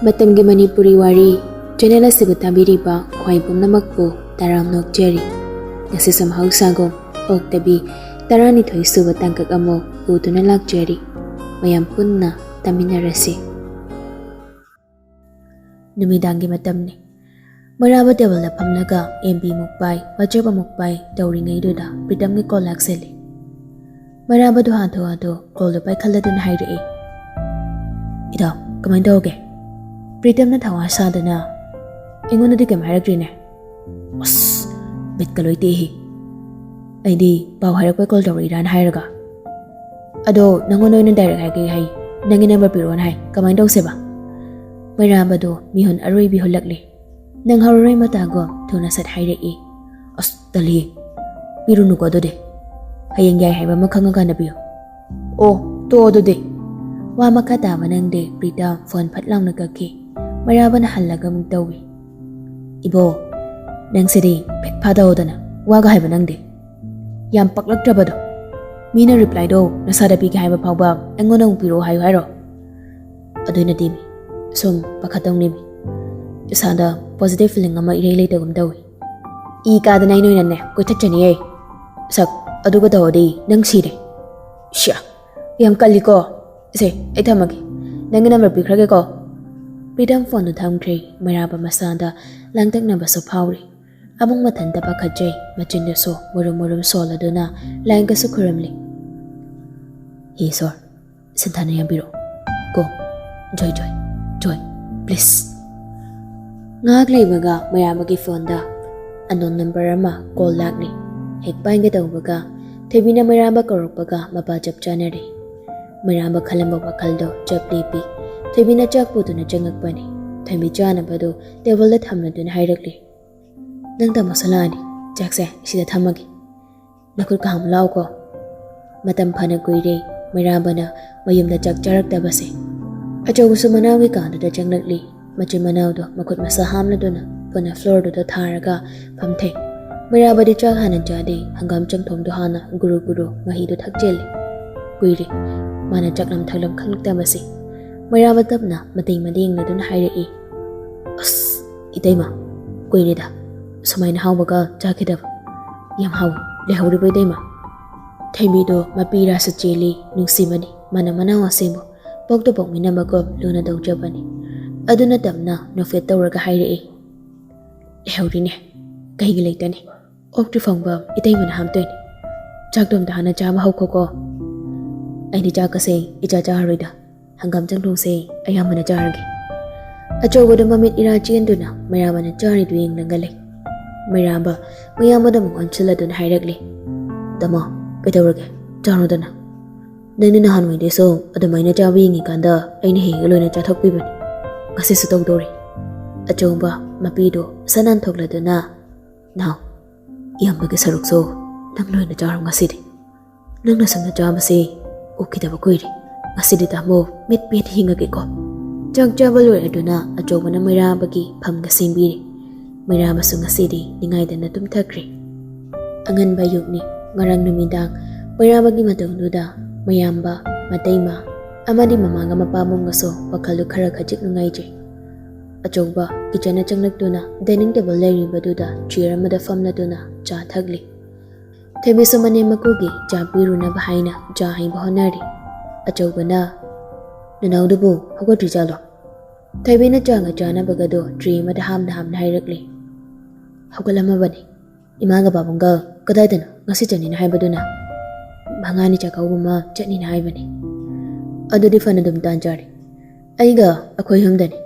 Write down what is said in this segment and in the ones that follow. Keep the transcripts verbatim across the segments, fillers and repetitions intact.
ꯃꯇꯝꯒꯤ ꯃꯅꯤꯄꯨꯔꯤ ꯋꯥꯔꯤ ꯆꯦꯅꯦꯜ ꯑꯁꯤꯕꯨ ꯇꯥꯕꯤꯔꯤꯕ ꯈ꯭ꯋꯥꯏ ꯄꯨꯝꯅꯃꯛꯄꯨ ꯇꯔꯥꯝꯅ ꯑꯣꯛꯆꯔꯤ꯫ ꯉꯁꯤꯁꯨ ꯃꯍꯧꯁꯥꯒꯨꯝ ꯑꯣꯛꯇꯕꯤ ꯇꯔꯥꯅꯤꯊꯣꯏ ꯁꯨꯕ ꯇꯥꯡꯀꯛ ꯑꯃ ꯄꯨꯗꯨꯅ ꯂꯥꯛꯆꯔꯤ꯫ ꯃꯌꯥꯝ ꯄꯨꯟꯅ ꯇꯥꯃꯤꯟꯅꯔꯁꯤ꯫ ꯅꯨꯃꯤꯗꯥꯡꯒꯤ ꯃꯇꯝꯅꯤ꯫ ꯃꯩꯔꯥꯕ ꯇꯦꯕꯜꯗ ꯐꯝꯂꯒ ꯑꯦꯝ ꯕꯤ ꯃꯨꯛ ꯄꯥꯏ, WhatsApp ꯑꯃꯨꯛ ꯄꯥꯏ ꯇꯧꯔꯤꯉꯩꯗꯨꯗ ꯄ꯭ꯔꯤꯇꯝꯒꯤ ꯀꯣꯜ ꯂꯥꯛꯁꯜꯂꯤ꯫ ꯃꯩꯔꯥꯕꯗꯨ ꯍꯥꯊꯨ ꯍꯥꯊꯨ ꯀꯣꯜꯗꯨ ꯄꯥꯏꯈꯠꯂꯗꯨꯅ ꯍꯥꯏꯔꯛꯏ, "ꯏꯇꯥꯎ, ꯀꯃꯥꯏꯅ ꯇꯧꯔꯒꯦ? ꯄ꯭ꯔꯤꯇꯝꯅ ꯊꯋꯥ ꯁꯥꯗꯅ ꯑꯩꯉꯣꯟꯗꯗꯤ ꯀꯩꯝ ꯍꯥꯏꯔꯛꯇ꯭ꯔꯤꯅꯦ꯫ ꯑꯁ, ꯕꯤꯠꯀ ꯂꯣꯏ ꯇꯦꯛꯏ꯫ ꯑꯩꯗꯤ ꯄꯥꯎ ꯍꯥꯏꯔꯛꯄꯩ ꯀꯣꯜ ꯇꯧꯔꯛꯏꯔꯥꯅ ꯍꯥꯏꯔꯒ꯫ ꯑꯗꯣ ꯅꯪꯉꯣꯟꯗ ꯑꯣꯏꯅ ꯗꯥꯏꯔꯦꯛ ꯍꯥꯏꯒꯦ ꯍꯥꯏ꯫ ꯅꯪꯒꯤ ꯅꯝꯕꯔ ꯄꯤꯔꯛꯑꯣꯅ ꯍꯥꯏ꯫ ꯀꯃꯥꯏꯅ ꯇꯧꯁꯦꯕ?" ꯃꯩꯔꯥꯕꯗꯣ ꯃꯤꯍꯨꯟ ꯑꯔꯣꯏꯕꯤ ꯍꯨꯜꯂꯛꯂꯦ꯫ ꯅꯪ ꯍꯧꯔꯔꯣꯏ ꯃꯇꯥꯒꯨꯝ ꯊꯨꯅ ꯁꯠ ꯍꯥꯏꯔꯛꯏ꯫ "ꯑꯁ, ꯇꯜꯂꯤ꯫ ꯄꯤꯔꯨꯅꯨꯀꯣ ꯑꯗꯨꯗꯤ꯫ ꯍꯌꯦꯡ ꯌꯥꯏ ꯍꯥꯏꯕ ꯑꯃ ꯈꯪꯉꯀꯥꯟꯗ ꯄꯤꯌꯨ꯫" "ꯑꯣ, ꯇꯣꯛꯑꯣ ꯑꯗꯨꯗꯤ꯫" ꯋꯥ ꯃꯈꯥ ꯇꯥꯕ ꯅꯪꯗꯦ ꯄ꯭ꯔꯤꯇꯝ ꯐꯣꯟ ꯐꯠ ꯂꯥꯎꯅ ꯀꯛꯈꯤ꯫ ꯃꯩꯔꯥꯕꯅ ꯍꯜꯂꯒ ꯑꯃꯨꯛ ꯇꯧꯏ꯫ "ꯏꯕꯣ, ꯅꯪꯁꯤꯗꯤ ꯐꯤꯠ ꯐꯥꯗꯧꯗꯅ ꯋꯥꯒ ꯍꯥꯏꯕ ꯅꯪꯗꯤ꯫ ꯌꯥꯝ ꯄꯛꯂꯛꯇ꯭ꯔꯕꯗꯣ꯫ ꯃꯤꯅ ꯔꯤꯄ꯭ꯂꯥꯏꯗꯣ ꯅꯁꯥꯗ ꯄꯤꯒꯦ ꯍꯥꯏꯕ ꯐꯥꯎꯕ ꯑꯩꯉꯣꯟꯗ ꯑꯃꯨꯛ ꯄꯤꯔꯛꯑꯣ ꯍꯥꯏꯌꯨ ꯍꯥꯏꯔꯣ? ꯑꯗꯨꯅꯗꯤ ꯁꯨꯝ ꯄꯥꯈꯠꯇꯧꯅꯤꯃꯤ꯫ ꯏꯁꯥꯗ ꯄꯣꯖꯤꯇꯤꯚ ꯐꯤꯂꯤꯡ ꯑꯃ ꯏꯔꯩ ꯂꯩꯇꯒꯨꯝ ꯇꯧꯏ꯫ ꯏ ꯀꯥꯗꯅ ꯑꯩ ꯅꯣꯏꯅꯅꯦ ꯀꯣꯏꯊꯠꯆꯅꯤꯌꯦ꯫ ꯁꯛ ꯑꯗꯨꯒ ꯇꯧꯔꯗꯤ ꯅꯪ ꯁꯤꯔꯦ꯫ ꯁꯤꯌꯥ, ꯌꯥꯝ ꯀꯜꯂꯤꯀꯣ꯫ ꯁꯦ, ꯑꯩ ꯊꯝꯃꯒꯦ꯫ ꯅꯪꯒꯤ ꯅꯝꯕꯔ ꯄꯤꯈ꯭ꯔꯒꯦꯀꯣ꯫" ꯄ꯭ꯔꯤꯇꯝ ꯐꯣꯟꯗꯨ ꯊꯝꯈ꯭ꯔꯦ꯫ ꯃꯩꯔꯥꯕ ꯃꯁꯥꯗ ꯂꯥꯡꯇꯛꯅꯕꯁꯨ ꯐꯥꯎꯔꯤ꯫ ꯑꯃꯨꯛ ꯃꯊꯟꯇ ꯄꯥꯈꯠꯆꯩ꯫ ꯃꯆꯤꯟꯗꯨꯁꯨ ꯃꯨꯔꯨꯝ ꯃꯨꯔꯨꯝ ꯁꯣꯜꯂꯗꯨꯅ ꯂꯥꯏꯒꯁꯨ ꯈꯨꯔꯨꯝꯂꯤ꯫ "ꯍꯦ ꯏꯁꯣꯔ, ꯁꯤꯟꯊꯥꯅ ꯌꯥꯕꯤꯔꯣ ꯀꯣ꯫ ꯖꯣꯏ, ꯖꯣꯏ, ꯖꯣꯏ, ꯄ꯭ꯂꯤꯖ꯫" ꯉꯥꯏꯍꯥꯛ ꯂꯩꯕꯒ ꯃꯩꯔꯥꯕꯒꯤ ꯐꯣꯟꯗ ꯑꯟꯅꯣꯟ ꯅꯝꯕꯔ ꯑꯃ ꯀꯣꯜ ꯂꯥꯛꯂꯤ꯫ ꯍꯦꯛ ꯄꯥꯏꯒꯦ ꯇꯧꯕꯒ ꯊꯣꯏꯕꯤꯅ ꯃꯩꯔꯥꯕ ꯀꯧꯔꯛꯄꯒ ꯃꯄꯥ ꯆꯞ ꯆꯥꯅꯔꯦ꯫ ꯃꯩꯔꯥꯕ ꯈꯜꯂꯝꯕ ꯋꯥꯈꯜꯗꯣ ꯆꯞ ꯂꯦꯞꯄꯤ꯫ ꯊꯣꯏꯕꯤꯅ ꯆꯥꯛ ꯄꯨꯗꯨꯅ ꯆꯪꯉꯛꯄꯅꯤ꯫ ꯊꯣꯏꯕꯤ ꯆꯥꯅꯕꯗꯨ ꯇꯦꯕꯜꯗ ꯊꯝꯂꯗꯨꯅ ꯍꯥꯏꯔꯛꯂꯤ, "ꯅꯪ ꯇꯥꯃꯣ ꯁꯣꯂꯥꯅꯤ, ꯆꯥꯛꯁꯦ ꯁꯤꯗ ꯊꯝꯃꯒꯦ꯫ ꯅꯈꯨꯠ ꯀꯥ ꯍꯥꯝꯃꯨ ꯂꯥꯛꯎꯀꯣ꯫" ꯃꯇꯝ ꯐꯅ ꯀꯨꯏꯔꯦ ꯃꯩꯔꯥꯕꯅ ꯃꯌꯨꯝꯗ ꯆꯥꯛ ꯆꯥꯔꯛꯇꯕꯁꯦ꯫ ꯑꯆꯧꯕꯁꯨ ꯃꯅꯥꯎꯒꯤ ꯀꯥꯗꯨꯗ ꯆꯪꯂꯛꯂꯤ꯫ ꯃꯆꯤꯟ ꯃꯅꯥꯎꯗꯣ ꯃꯈꯨꯠ ꯃꯁꯥ ꯍꯥꯝꯂꯗꯨꯅ ꯄꯨꯟꯅ ꯐ꯭ꯂꯣꯔꯗꯨꯗ ꯊꯥꯔꯒ ꯐꯝꯊꯩ꯫ ꯃꯩꯔꯥꯕꯗꯤ ꯆꯥꯛ ꯍꯥꯟꯅ ꯆꯥꯗꯦ, ꯍꯪꯒꯥꯝ ꯆꯪꯊꯣꯡꯗꯣ ꯍꯥꯟꯅ ꯒꯨꯔꯨ ꯒꯨꯔꯨ ꯃꯍꯤꯗꯣ ꯊꯛꯆꯤꯜꯂꯤ꯫ ꯀꯨꯏꯔꯦ ꯃꯥꯅ ꯆꯥꯛꯂꯝ ꯊꯛꯂꯝ ꯈꯪꯂꯛꯇꯕꯁꯦ꯫ ꯃꯩꯔꯥꯕ ꯇꯞꯅ ꯃꯇꯩ ꯃꯗ ꯌꯦꯡꯅꯗꯨꯅ ꯍꯥꯏꯔꯛꯏ, "ꯑꯁ, ꯏꯇꯩꯃ, ꯀꯨꯏꯔꯦꯗ ꯁꯨꯃꯥꯏꯅ ꯍꯥꯎꯕꯒ ꯆꯥꯈꯤꯗꯕ꯫ ꯌꯥꯝ ꯍꯥꯎꯋꯤ꯫ ꯂꯩꯍꯧꯔꯤꯕꯣ ꯏꯇꯩꯃ?" ꯊꯣꯏꯕꯤꯗꯣ ꯃꯄꯤ ꯔꯥꯁ ꯆꯦꯜꯂꯤ, ꯅꯨꯡꯁꯤꯕꯅꯤ꯫ ꯃꯅ ꯃꯅꯥꯎ ꯑꯁꯦꯡꯕ ꯄꯣꯛꯇ ꯄꯣꯛꯃꯤꯟꯅꯕꯒꯨꯝ ꯂꯨꯅ ꯇꯧꯖꯕꯅꯤ꯫ ꯑꯗꯨꯅ ꯇꯞꯅ ꯅꯣꯛꯐꯦꯠ ꯇꯧꯔꯒ ꯍꯥꯏꯔꯛꯏ, "ꯂꯩꯍꯧꯔꯤꯅꯦ, ꯀꯩꯒꯤ ꯂꯩꯇꯅꯤ? ꯑꯣꯛꯇ꯭ꯔꯤ ꯐꯪꯕ ꯏꯇꯩꯃꯅ ꯍꯥꯝꯇꯣꯏꯅꯤ꯫ ꯆꯥꯛꯇꯣ ꯑꯝꯇ ꯍꯥꯟꯅ ꯆꯥꯕ ꯍꯧꯈꯣꯀꯣ꯫ ꯑꯩꯗꯤ ꯆꯥꯛꯀꯁꯦ ꯏꯆꯥ ꯆꯥꯔꯔꯣꯏꯗ꯫ ꯍꯪꯒꯥꯝ ꯆꯪꯊꯣꯡꯁꯦ ꯑꯌꯥꯝꯕꯅ ꯆꯥꯔꯒꯦ"꯫ ꯑꯆꯧꯕꯗ ꯃꯃꯤꯠ ꯏꯔꯥ ꯆꯦꯟꯗꯨꯅ ꯃꯩꯔꯥꯕꯅ ꯆꯥꯔꯤꯗꯨ ꯌꯦꯡꯂꯒ ꯂꯩ꯫ ꯃꯩꯔꯥꯕ ꯃꯌꯥꯝꯕꯗ ꯑꯃꯨꯛ ꯑꯣꯟꯁꯤꯜꯂꯗꯨꯅ ꯍꯥꯏꯔꯛꯂꯦ, "ꯇꯥꯃꯣ, ꯀꯩꯗꯧꯔꯒꯦ? ꯆꯥꯔꯣꯗꯅ꯫ ꯅꯪꯅ ꯅꯍꯥꯟꯋꯥꯏꯗꯩꯁꯨ ꯑꯗꯨꯃꯥꯏꯅ ꯆꯥꯕ ꯌꯦꯡꯉꯤꯀꯥꯟꯗ ꯑꯩꯅ ꯍꯦꯛ ꯍꯦꯛ ꯂꯣꯏꯅ ꯆꯥꯊꯣꯛꯄꯤꯕꯅꯤ꯫ ꯉꯁꯤꯁꯨ ꯇꯧꯗꯧꯔꯤ"꯫ ꯑꯆꯧꯕ ꯃꯄꯤꯗꯣ ꯁꯠ ꯅꯥꯟꯊꯣꯛꯂꯗꯨꯅ, "ꯅꯥꯎ, ꯏꯌꯥꯝꯕꯒꯤ ꯁꯔꯨꯛꯁꯨ ꯅꯪ ꯂꯣꯏꯅ ꯆꯥꯔꯣ ꯉꯁꯤꯗꯤ꯫ ꯅꯪꯅ ꯁꯨꯝꯅ ꯆꯥꯕꯁꯦ ꯎꯈꯤꯗꯕ ꯀꯨꯏꯔꯦ꯫ ꯉꯁꯤꯗꯤ ꯇꯥꯃꯣ ꯃꯤꯠ ꯄꯦꯟꯅ ꯌꯦꯡꯉꯒꯦꯀꯣ"꯫ ꯆꯥꯛ ꯆꯥꯕ ꯂꯣꯏꯔꯗꯨꯅ ꯑꯆꯧꯕꯅ ꯃꯩꯔꯥꯕꯒꯤ ꯐꯝꯒ ꯁꯦꯝꯕꯤꯔꯦ꯫ ꯃꯩꯔꯥꯕꯁꯨ ꯉꯁꯤꯗꯤ ꯅꯤꯡꯉꯥꯏꯗꯅ ꯇꯨꯝꯊꯈ꯭ꯔꯦ꯫ ꯑꯉꯟꯕ ꯑꯌꯨꯛꯅꯤ꯫ ꯉꯔꯥꯡ ꯅꯨꯃꯤꯗꯥꯡ ꯃꯩꯔꯥꯕꯒꯤ ꯃꯇꯧꯗꯨꯗ ꯃꯌꯥꯝꯕ, ꯃꯇꯩꯃ ꯑꯃꯗꯤ ꯃꯃꯥꯒ ꯃꯄꯥꯕꯨꯡꯒꯁꯨ ꯋꯥꯈꯜꯗꯨ ꯈꯔ ꯈꯖꯤꯛ ꯅꯨꯡꯉꯥꯏꯖꯩ꯫ ꯑꯆꯧꯕ ꯀꯤꯆꯟꯗ ꯆꯪꯂꯛꯇꯨꯅ ꯗꯥꯏꯅꯤꯡ ꯇꯦꯕꯜ ꯂꯩꯔꯤꯕꯗꯨꯗ ꯆꯤꯌꯔ ꯑꯃꯗ ꯐꯝꯂꯗꯨꯅ ꯆꯥ ꯊꯛꯂꯤ꯫ ꯊꯣꯏꯕꯤꯁꯨ ꯃꯅꯦꯝ ꯃꯀꯨꯒꯤ ꯆꯥ ꯄꯤꯔꯨꯅꯕ ꯍꯥꯏꯅ ꯆꯥ ꯍꯩꯕ ꯍꯣꯠꯅꯔꯤ꯫ ꯑꯆꯧꯕꯅ, "ꯅꯅꯥꯎꯗꯨꯕꯨ ꯍꯧꯒꯠꯇ꯭ꯔꯤꯖꯥꯠꯂꯣ?" ꯊꯣꯏꯕꯤꯅ ꯆꯥꯒ ꯆꯥꯅꯕꯒꯗꯣ ꯇ꯭ꯔꯦ ꯑꯃꯗ ꯍꯥꯝꯅ ꯍꯥꯝꯅ ꯍꯥꯏꯔꯛꯂꯤ꯫ "ꯍꯧꯒꯠꯂꯝꯃꯕꯅꯤ꯫ ꯏꯃꯥꯒ ꯄꯥꯕꯨꯡꯒ ꯀꯗꯥꯏꯗꯅꯣ ꯉꯁꯤ ꯆꯠꯅꯤꯅ ꯍꯥꯏꯕꯗꯨꯅ?" "ꯃꯉꯥꯅꯤ ꯆꯥꯛꯀꯧꯕ ꯑꯃ ꯆꯠꯅꯤꯅ ꯍꯥꯏꯕꯅꯤ"꯫ "ꯑꯗꯨꯗꯤ ꯐꯅ ꯑꯗꯨꯝ ꯇꯥꯟ ꯆꯥꯔꯦ꯫ ꯑꯩꯒ ꯑꯩꯈꯣꯏ ꯑꯍꯨꯝꯗꯅꯤ꯫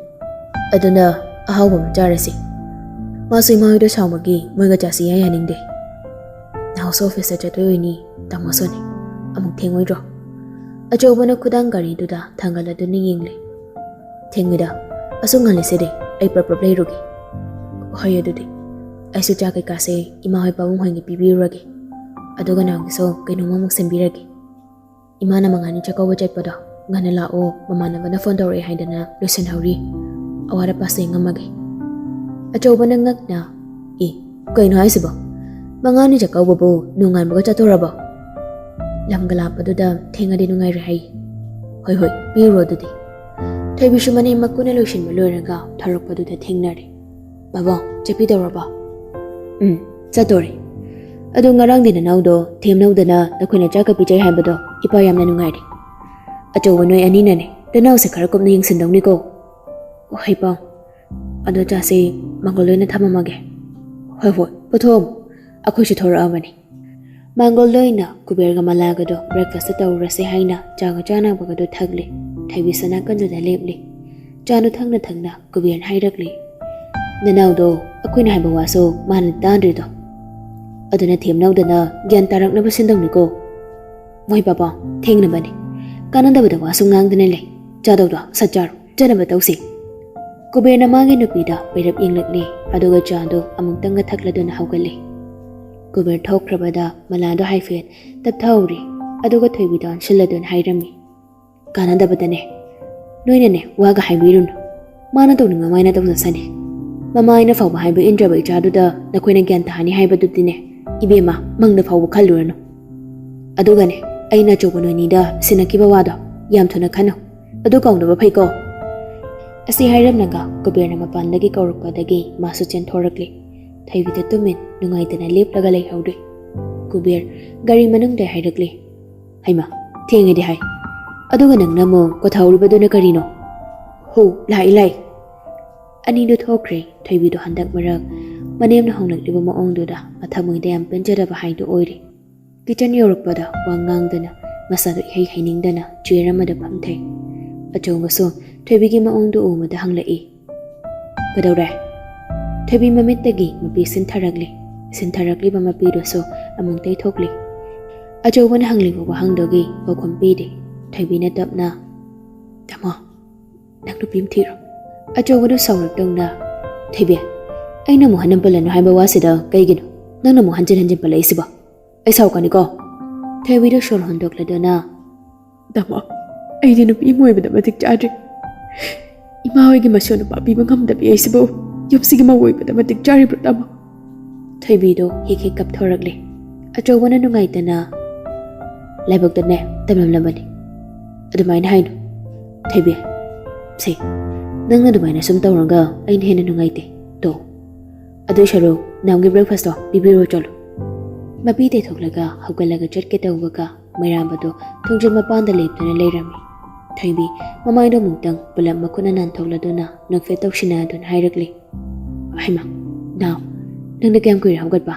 ꯑꯗꯨꯅ ꯑꯍꯥꯎꯕ ꯑꯃ ꯆꯥꯔꯁꯤ꯫ ꯃꯥꯁꯨ ꯏꯃꯥ ꯍꯣꯏꯗ ꯁꯥꯎꯕꯒꯤ ꯃꯣꯏꯒ ꯆꯥꯁꯤ ꯍꯥꯏ ꯌꯥꯅꯤꯡꯗꯦ꯫ ꯅꯍꯥꯛꯁꯨ ꯑꯣꯐꯤꯁꯇ ꯆꯠꯇꯣꯏ ꯑꯣꯏꯅꯤ, ꯇꯥꯃꯣꯁꯨꯅꯤ꯫ ꯑꯃꯨꯛ ꯊꯦꯡꯉꯣꯏꯗ꯭ꯔꯣ?" ꯑꯆꯧꯕꯅ ꯈꯨꯗꯥꯡ ꯒꯥꯔꯤꯗꯨꯗ ꯊꯥꯡꯒꯠꯂꯗꯨꯅ ꯌꯦꯡꯂꯦ꯫ "ꯊꯦꯡꯉꯣꯏꯗ, ꯑꯁꯨꯛ ꯉꯜꯂꯤꯁꯤꯗꯤ꯫ ꯑꯩ ꯄ꯭ꯔꯞ ꯄ꯭ꯔꯞ ꯂꯩꯔꯨꯒꯦ"꯫ "ꯍꯣꯏ, ꯑꯗꯨꯗꯤ ꯑꯩꯁꯨ ꯆꯥ ꯀꯩꯀꯥꯁꯦ ꯏꯃꯥ ꯍꯣꯏ ꯄꯥꯕꯨꯡ ꯍꯣꯏꯒꯤ ꯄꯤꯕꯤꯔꯨꯔꯒꯦ꯫ ꯑꯗꯨꯒ ꯅꯅꯥꯎꯒꯤꯁꯨ ꯀꯩꯅꯣꯝꯃ ꯑꯃꯨꯛ ꯁꯦꯝꯕꯤꯔꯒꯦ꯫ ꯏꯃꯥꯅ ꯃꯉꯥꯅꯤ ꯆꯥꯛꯀꯧꯕ ꯆꯠꯄꯗꯣ ꯉꯟꯅ ꯂꯥꯛꯑꯣ, ꯃꯃꯥꯟꯅꯕꯅ ꯐꯣꯟ ꯇꯧꯔꯛꯑꯦ ꯍꯥꯏꯗꯅ ꯂꯣꯏꯁꯤꯟꯍꯧꯔꯤ꯫ ꯑꯋꯥꯠ ꯑꯄꯥꯁꯦ ꯌꯦꯡꯉꯝꯃꯒꯦ"꯫ ꯑꯆꯧꯕꯅ ꯉꯛꯅ, "ꯑꯦ, ꯀꯩꯅꯣ ꯍꯥꯏꯁꯤꯕꯣ? ꯃꯉꯥꯅꯤ ꯆꯥꯛꯀꯧꯕꯕꯨ ꯅꯣꯡꯉꯥꯟꯕꯒ ꯆꯠꯇꯣꯔꯕꯣ? ꯂꯝꯒ ꯂꯥꯞꯄꯗꯨꯗ ꯊꯦꯡꯉꯗꯤ ꯅꯨꯡꯉꯥꯏꯔꯣꯏ ꯍꯥꯏ"꯫ "ꯍꯣꯏ, ꯍꯣꯏ, ꯄꯤꯔꯨꯔꯣ ꯑꯗꯨꯗꯤ"꯫ ꯊꯣꯏꯕꯤꯁꯨ ꯃꯅꯦꯝ ꯃꯀꯨꯅ ꯂꯣꯏꯁꯤꯟꯕ ꯂꯣꯏꯔꯒ ꯊꯣꯔꯛꯄꯗꯨꯗ ꯊꯦꯡꯅꯔꯦ꯫ "ꯕꯥꯕꯣ, ꯆꯠꯄꯤꯗꯧꯔꯕꯣ?" "ꯎꯝ, ꯆꯠꯇꯣꯔꯦ꯫ ꯑꯗꯣ ꯉꯔꯥꯡꯗꯤ ꯅꯅꯥꯎꯗꯣ ꯊꯦꯝꯅꯧꯗꯅ ꯅꯈꯣꯏꯅ ꯆꯥꯛꯀ ꯄꯤꯖꯩ ꯍꯥꯏꯕꯗꯣ ꯏꯄꯥ ꯌꯥꯝꯅ ꯅꯨꯡꯉꯥꯏꯔꯦ꯫ ꯑꯆꯧꯕ ꯅꯣꯏ ꯑꯅꯤꯅꯅꯦ ꯅꯅꯥꯎꯁꯦ ꯈꯔ ꯀꯨꯞꯅ ꯌꯦꯡꯁꯤꯟꯗꯧꯅꯤꯀꯣ꯫ ꯍꯩꯄꯥꯎ, ꯑꯗꯣ ꯆꯥꯁꯦ ꯃꯪꯒꯣꯜ ꯑꯣꯏꯅ ꯊꯝꯃꯝꯃꯒꯦ꯫" "ꯍꯣꯏ ꯍꯣꯏ, ꯄꯨꯊꯣꯛꯑꯝꯃꯣ, ꯑꯩꯈꯣꯏꯁꯨ ꯊꯣꯔꯛꯑꯕꯅꯤ꯫" ꯃꯪꯒꯣꯜꯗ ꯑꯣꯏꯅ ꯀꯨꯕꯦꯔꯒ ꯃꯂꯥꯒꯗꯣ breakfast ꯇꯧꯔꯨꯔꯁꯦ ꯍꯥꯏꯅ ꯆꯥꯒ ꯆꯥꯅꯕꯒꯗꯣ ꯊꯛꯂꯦ꯫ ꯊꯣꯏꯕꯤꯁꯨ ꯅꯥꯀꯟꯗꯨꯗ ꯂꯦꯞꯂꯤ꯫ ꯆꯥꯗꯨ ꯊꯛꯅ ꯊꯛꯅ ꯀꯨꯕꯦꯔꯅ ꯍꯥꯏꯔꯛꯂꯤ, "ꯅꯅꯥꯎꯗꯣ ꯑꯩꯈꯣꯏꯅ ꯍꯥꯏꯕ ꯋꯥꯁꯨ ꯃꯥꯅ ꯇꯥꯗ꯭ꯔꯤꯗꯣ꯫ ꯑꯗꯨꯅ ꯊꯦꯝꯅꯧꯗꯅ ꯒ꯭ꯌꯥꯟ ꯇꯥꯔꯛꯅꯕ ꯁꯤꯟꯗꯧꯅꯤꯀꯣ꯫" "ꯃꯣꯏ ꯄꯥꯄꯥ, ꯊꯦꯡꯅꯕꯅꯤ꯫ ꯀꯥꯟꯅꯗꯕꯗ ꯋꯥꯁꯨ ꯉꯥꯡꯗꯅ ꯂꯩ꯫ ꯆꯥꯗꯧꯗꯣ ꯁꯠ ꯆꯥꯔꯣ, ꯆꯠꯅꯕ ꯇꯧꯁꯤ꯫" ꯀꯨꯕꯦꯔꯅ ꯃꯥꯒꯤ ꯅꯨꯄꯤꯗ ꯄꯩꯔꯞ ꯌꯦꯡꯂꯛꯂꯤ, ꯑꯗꯨꯒ ꯆꯥꯗꯨ ꯑꯃꯨꯛꯇꯪꯒ ꯊꯛꯂꯗꯨꯅ ꯍꯧꯒꯠꯂꯤ꯫ ꯀꯨꯕꯦꯔ ꯊꯣꯛꯈ꯭ꯔꯕꯗ ꯃꯂꯥꯗꯣ ꯍꯥꯏꯐꯦꯠ ꯇꯞꯊꯍꯧꯔꯤ, ꯑꯗꯨꯒ ꯊꯣꯏꯕꯤꯗ ꯑꯣꯟꯁꯤꯜꯂꯗꯨꯅ ꯍꯥꯏꯔꯝꯃꯤ, "ꯀꯥꯟꯅꯗꯕꯗꯅꯦ, ꯅꯣꯏꯅꯅꯦ ꯋꯥꯒ ꯍꯥꯏꯕꯤꯔꯨꯅꯨ꯫ ꯃꯥꯅ ꯇꯧꯅꯤꯡꯕ ꯃꯥꯏꯅ ꯇꯧꯖꯁꯅꯤ꯫ ꯃꯃꯥ ꯑꯩꯅ ꯐꯥꯎꯕ ꯍꯥꯏꯕ ꯏꯟꯗ꯭ꯔꯕ ꯏꯆꯥꯗꯨꯗ ꯅꯈꯣꯏꯅ ꯒ꯭ꯌꯥꯟ ꯇꯥꯍꯟꯅꯤ ꯍꯥꯏꯕꯗꯨꯗꯤꯅꯦ, ꯏꯕꯦꯝꯃ, ꯃꯪꯗ ꯐꯥꯎꯕ ꯈꯜꯂꯨꯔꯅꯨ꯫ ꯑꯗꯨꯒꯅꯦ, ꯑꯩꯅ ꯑꯆꯧꯕ ꯅꯣꯏꯅꯤꯗ ꯁꯤꯟꯅꯈꯤꯕ ꯋꯥꯗꯣ ꯌꯥꯝ ꯊꯨꯅ ꯈꯟꯅꯨ꯫ ꯑꯗꯨ ꯀꯥꯎꯅꯕ ꯐꯩꯀꯣ꯫" ꯑꯁꯤ ꯍꯥꯏꯔꯝꯂꯒ ꯀꯨꯕꯦꯔꯅ ꯃꯄꯥꯟꯗꯒꯤ ꯀꯧꯔꯛꯄꯗꯒꯤ ꯃꯥꯁꯨ ꯆꯦꯟꯊꯣꯔꯛꯂꯤ꯫ ꯊꯣꯏꯕꯤꯗ ꯇꯨꯃꯤꯟ ꯅꯨꯡꯉꯥꯏꯇꯅ ꯂꯦꯞꯂꯒ ꯂꯩꯍꯧꯔꯦ꯫ ꯀꯨꯕꯦꯔ ꯒꯥꯔꯤ ꯃꯅꯨꯡꯗ ꯍꯥꯏꯔꯛꯂꯤ, "ꯍꯩꯃꯥ, ꯊꯦꯡꯉꯦꯗꯤ ꯍꯥꯏ꯫ ꯑꯗꯨꯒ ꯅꯪꯅ ꯑꯃꯨꯛ ꯀꯣꯊꯥꯍꯧꯔꯤꯕꯗꯨꯅ ꯀꯔꯤꯅꯣ? ꯍꯣ, ꯂꯥꯛꯏ, ꯂꯥꯛꯏ꯫" ꯑꯅꯤꯗꯨ ꯊꯣꯛꯈ꯭ꯔꯦ꯫ ꯊꯣꯏꯕꯤꯗꯣ ꯍꯟꯗꯛ ꯃꯔꯛ ꯃꯅꯦꯝꯅ ꯍꯣꯡꯂꯛꯂꯤꯕ ꯃꯑꯣꯡꯗꯨꯗ ꯃꯊꯃꯣꯏꯗ ꯌꯥꯝ ꯄꯦꯟꯖꯗꯕ ꯍꯥꯏꯗꯨ ꯑꯣꯏꯔꯦ꯫ ꯀꯤꯆꯟ ꯌꯧꯔꯛꯄꯗ ꯋꯥ ꯉꯥꯡꯗꯅ, ꯃꯁꯥꯗꯣ ꯏꯍꯩ ꯍꯩꯅꯤꯡꯗꯅ ꯆꯤꯌꯔ ꯑꯃꯗ ꯐꯝꯊꯩ꯫ ꯑꯆꯧꯕꯁꯨ ꯊꯣꯏꯕꯤꯒꯤ ꯃꯑꯣꯡꯗꯨ ꯎꯕꯗ ꯍꯪꯂꯛꯏ, "ꯀꯩꯗꯧꯔꯦ?" ꯊꯣꯏꯕꯤ ꯃꯃꯤꯠꯇꯒꯤ ꯃꯄꯤ ꯁꯤꯟꯊꯔꯛꯂꯤ꯫ ꯁꯤꯟꯊꯔꯛꯂꯤꯕ ꯃꯄꯤꯗꯨꯁꯨ ꯑꯃꯨꯛ ꯇꯩꯊꯣꯛꯂꯤ꯫ ꯑꯆꯧꯕꯅ ꯍꯪꯂꯤꯕ ꯋꯥꯍꯪꯗꯨꯒꯤ ꯄꯥꯎꯈꯨꯝ ꯄꯤꯗꯦ꯫ ꯊꯣꯏꯕꯤꯅ ꯇꯞꯅ, "ꯇꯥꯃꯣ, ꯅꯪ ꯅꯨꯄꯤ ꯑꯃ ꯊꯤꯔꯣ꯫" ꯑꯆꯧꯕꯗꯨ ꯁꯥꯎꯔꯞ ꯇꯧꯅ, "ꯊꯣꯏꯕꯤ, ꯑꯩꯅ ꯑꯃꯨꯛ ꯍꯟꯅ ꯄꯜꯂꯅꯨ ꯍꯥꯏꯕ ꯋꯥꯁꯤꯗ ꯀꯩꯒꯤꯅꯣ ꯅꯪꯅ ꯑꯃꯨꯛ ꯍꯟꯖꯤꯟ ꯍꯟꯖꯤꯟ ꯄꯜꯂꯛꯏꯁꯤꯕꯣ? ꯑꯩ ꯁꯥꯎꯔꯛꯀꯅꯤꯀꯣ꯫" ꯊꯣꯏꯕꯤꯗꯨ ꯁꯣꯔ ꯍꯣꯟꯗꯣꯛꯂꯗꯨꯅ, "ꯇꯥꯃꯣ, ꯑꯩꯗꯤ ꯅꯨꯄꯤ ꯑꯃ ꯑꯣꯏꯕꯗ ꯃꯇꯤꯛ ꯆꯥꯗ꯭ꯔꯤ꯫ ꯏꯃꯥ ꯍꯣꯏꯒꯤ ꯃꯁꯨ ꯅꯨꯄꯥ ꯄꯤꯕ ꯉꯝꯗꯕꯤ ꯑꯩꯁꯤꯕꯨ ꯌꯨꯝꯁꯤꯒꯤ ꯃꯧ ꯑꯣꯏꯕꯗ ꯃꯇꯤꯛ ꯆꯥꯔꯤꯕ꯭ꯔꯣ, ꯇꯥꯃꯣ?" ꯊꯣꯏꯕꯤꯗꯣ ꯍꯦꯛ ꯍꯦꯛ ꯀꯞꯊꯣꯔꯛꯂꯦ꯫ ꯑꯆꯧꯕꯅ ꯅꯨꯡꯉꯥꯏꯇꯅ, "ꯂꯥꯏꯕꯛꯇꯅꯦ ꯇꯝꯂꯝꯂꯕꯅꯤ꯫ ꯑꯗꯨꯃꯥꯏꯅ ꯍꯥꯏꯅꯨ, ꯊꯣꯏꯕꯤ꯫ "ꯁꯦ, ꯅꯪꯅ ꯑꯗꯨꯃꯥꯏꯅ ꯁꯨꯝ ꯇꯧꯔꯒ ꯑꯩꯅ ꯍꯦꯟꯅ ꯅꯨꯡꯉꯥꯏꯇꯦ꯫ ꯇꯣ, ꯑꯗꯨ ꯁꯔꯨꯛ ꯅꯥꯎꯒꯤ breakfastꯇꯣ ꯄꯤꯕꯤꯔꯣ ꯆꯠꯂꯣ꯫" ꯃꯄꯤ ꯇꯩꯊꯣꯛꯂꯒ ꯍꯧꯒꯠꯂꯒ ꯆꯠꯀꯦ ꯇꯧꯕꯒ ꯃꯩꯔꯥꯕꯗꯣ ꯊꯣꯡꯖꯤꯜ ꯃꯄꯥꯟꯗ ꯂꯦꯞꯇꯨꯅ ꯂꯩꯔꯝꯃꯤ꯫ ꯊꯣꯏꯕꯤ ꯃꯃꯥꯏꯗꯣ ꯑꯃꯨꯛꯇꯪ ꯄꯨꯂꯞ ꯃꯈꯨꯠꯅ ꯅꯥꯟꯊꯣꯛꯂꯗꯨꯅ ꯅꯣꯛꯐꯦꯠ ꯇꯧꯁꯤꯟꯅꯗꯨꯅ ꯍꯥꯏꯔꯛꯂꯤ, "ꯍꯩꯃꯥ, ꯅꯥꯎ, ꯅꯪꯅ ꯀꯌꯥꯝ ꯀꯨꯏꯔꯦ ꯍꯧꯒꯠꯄ?"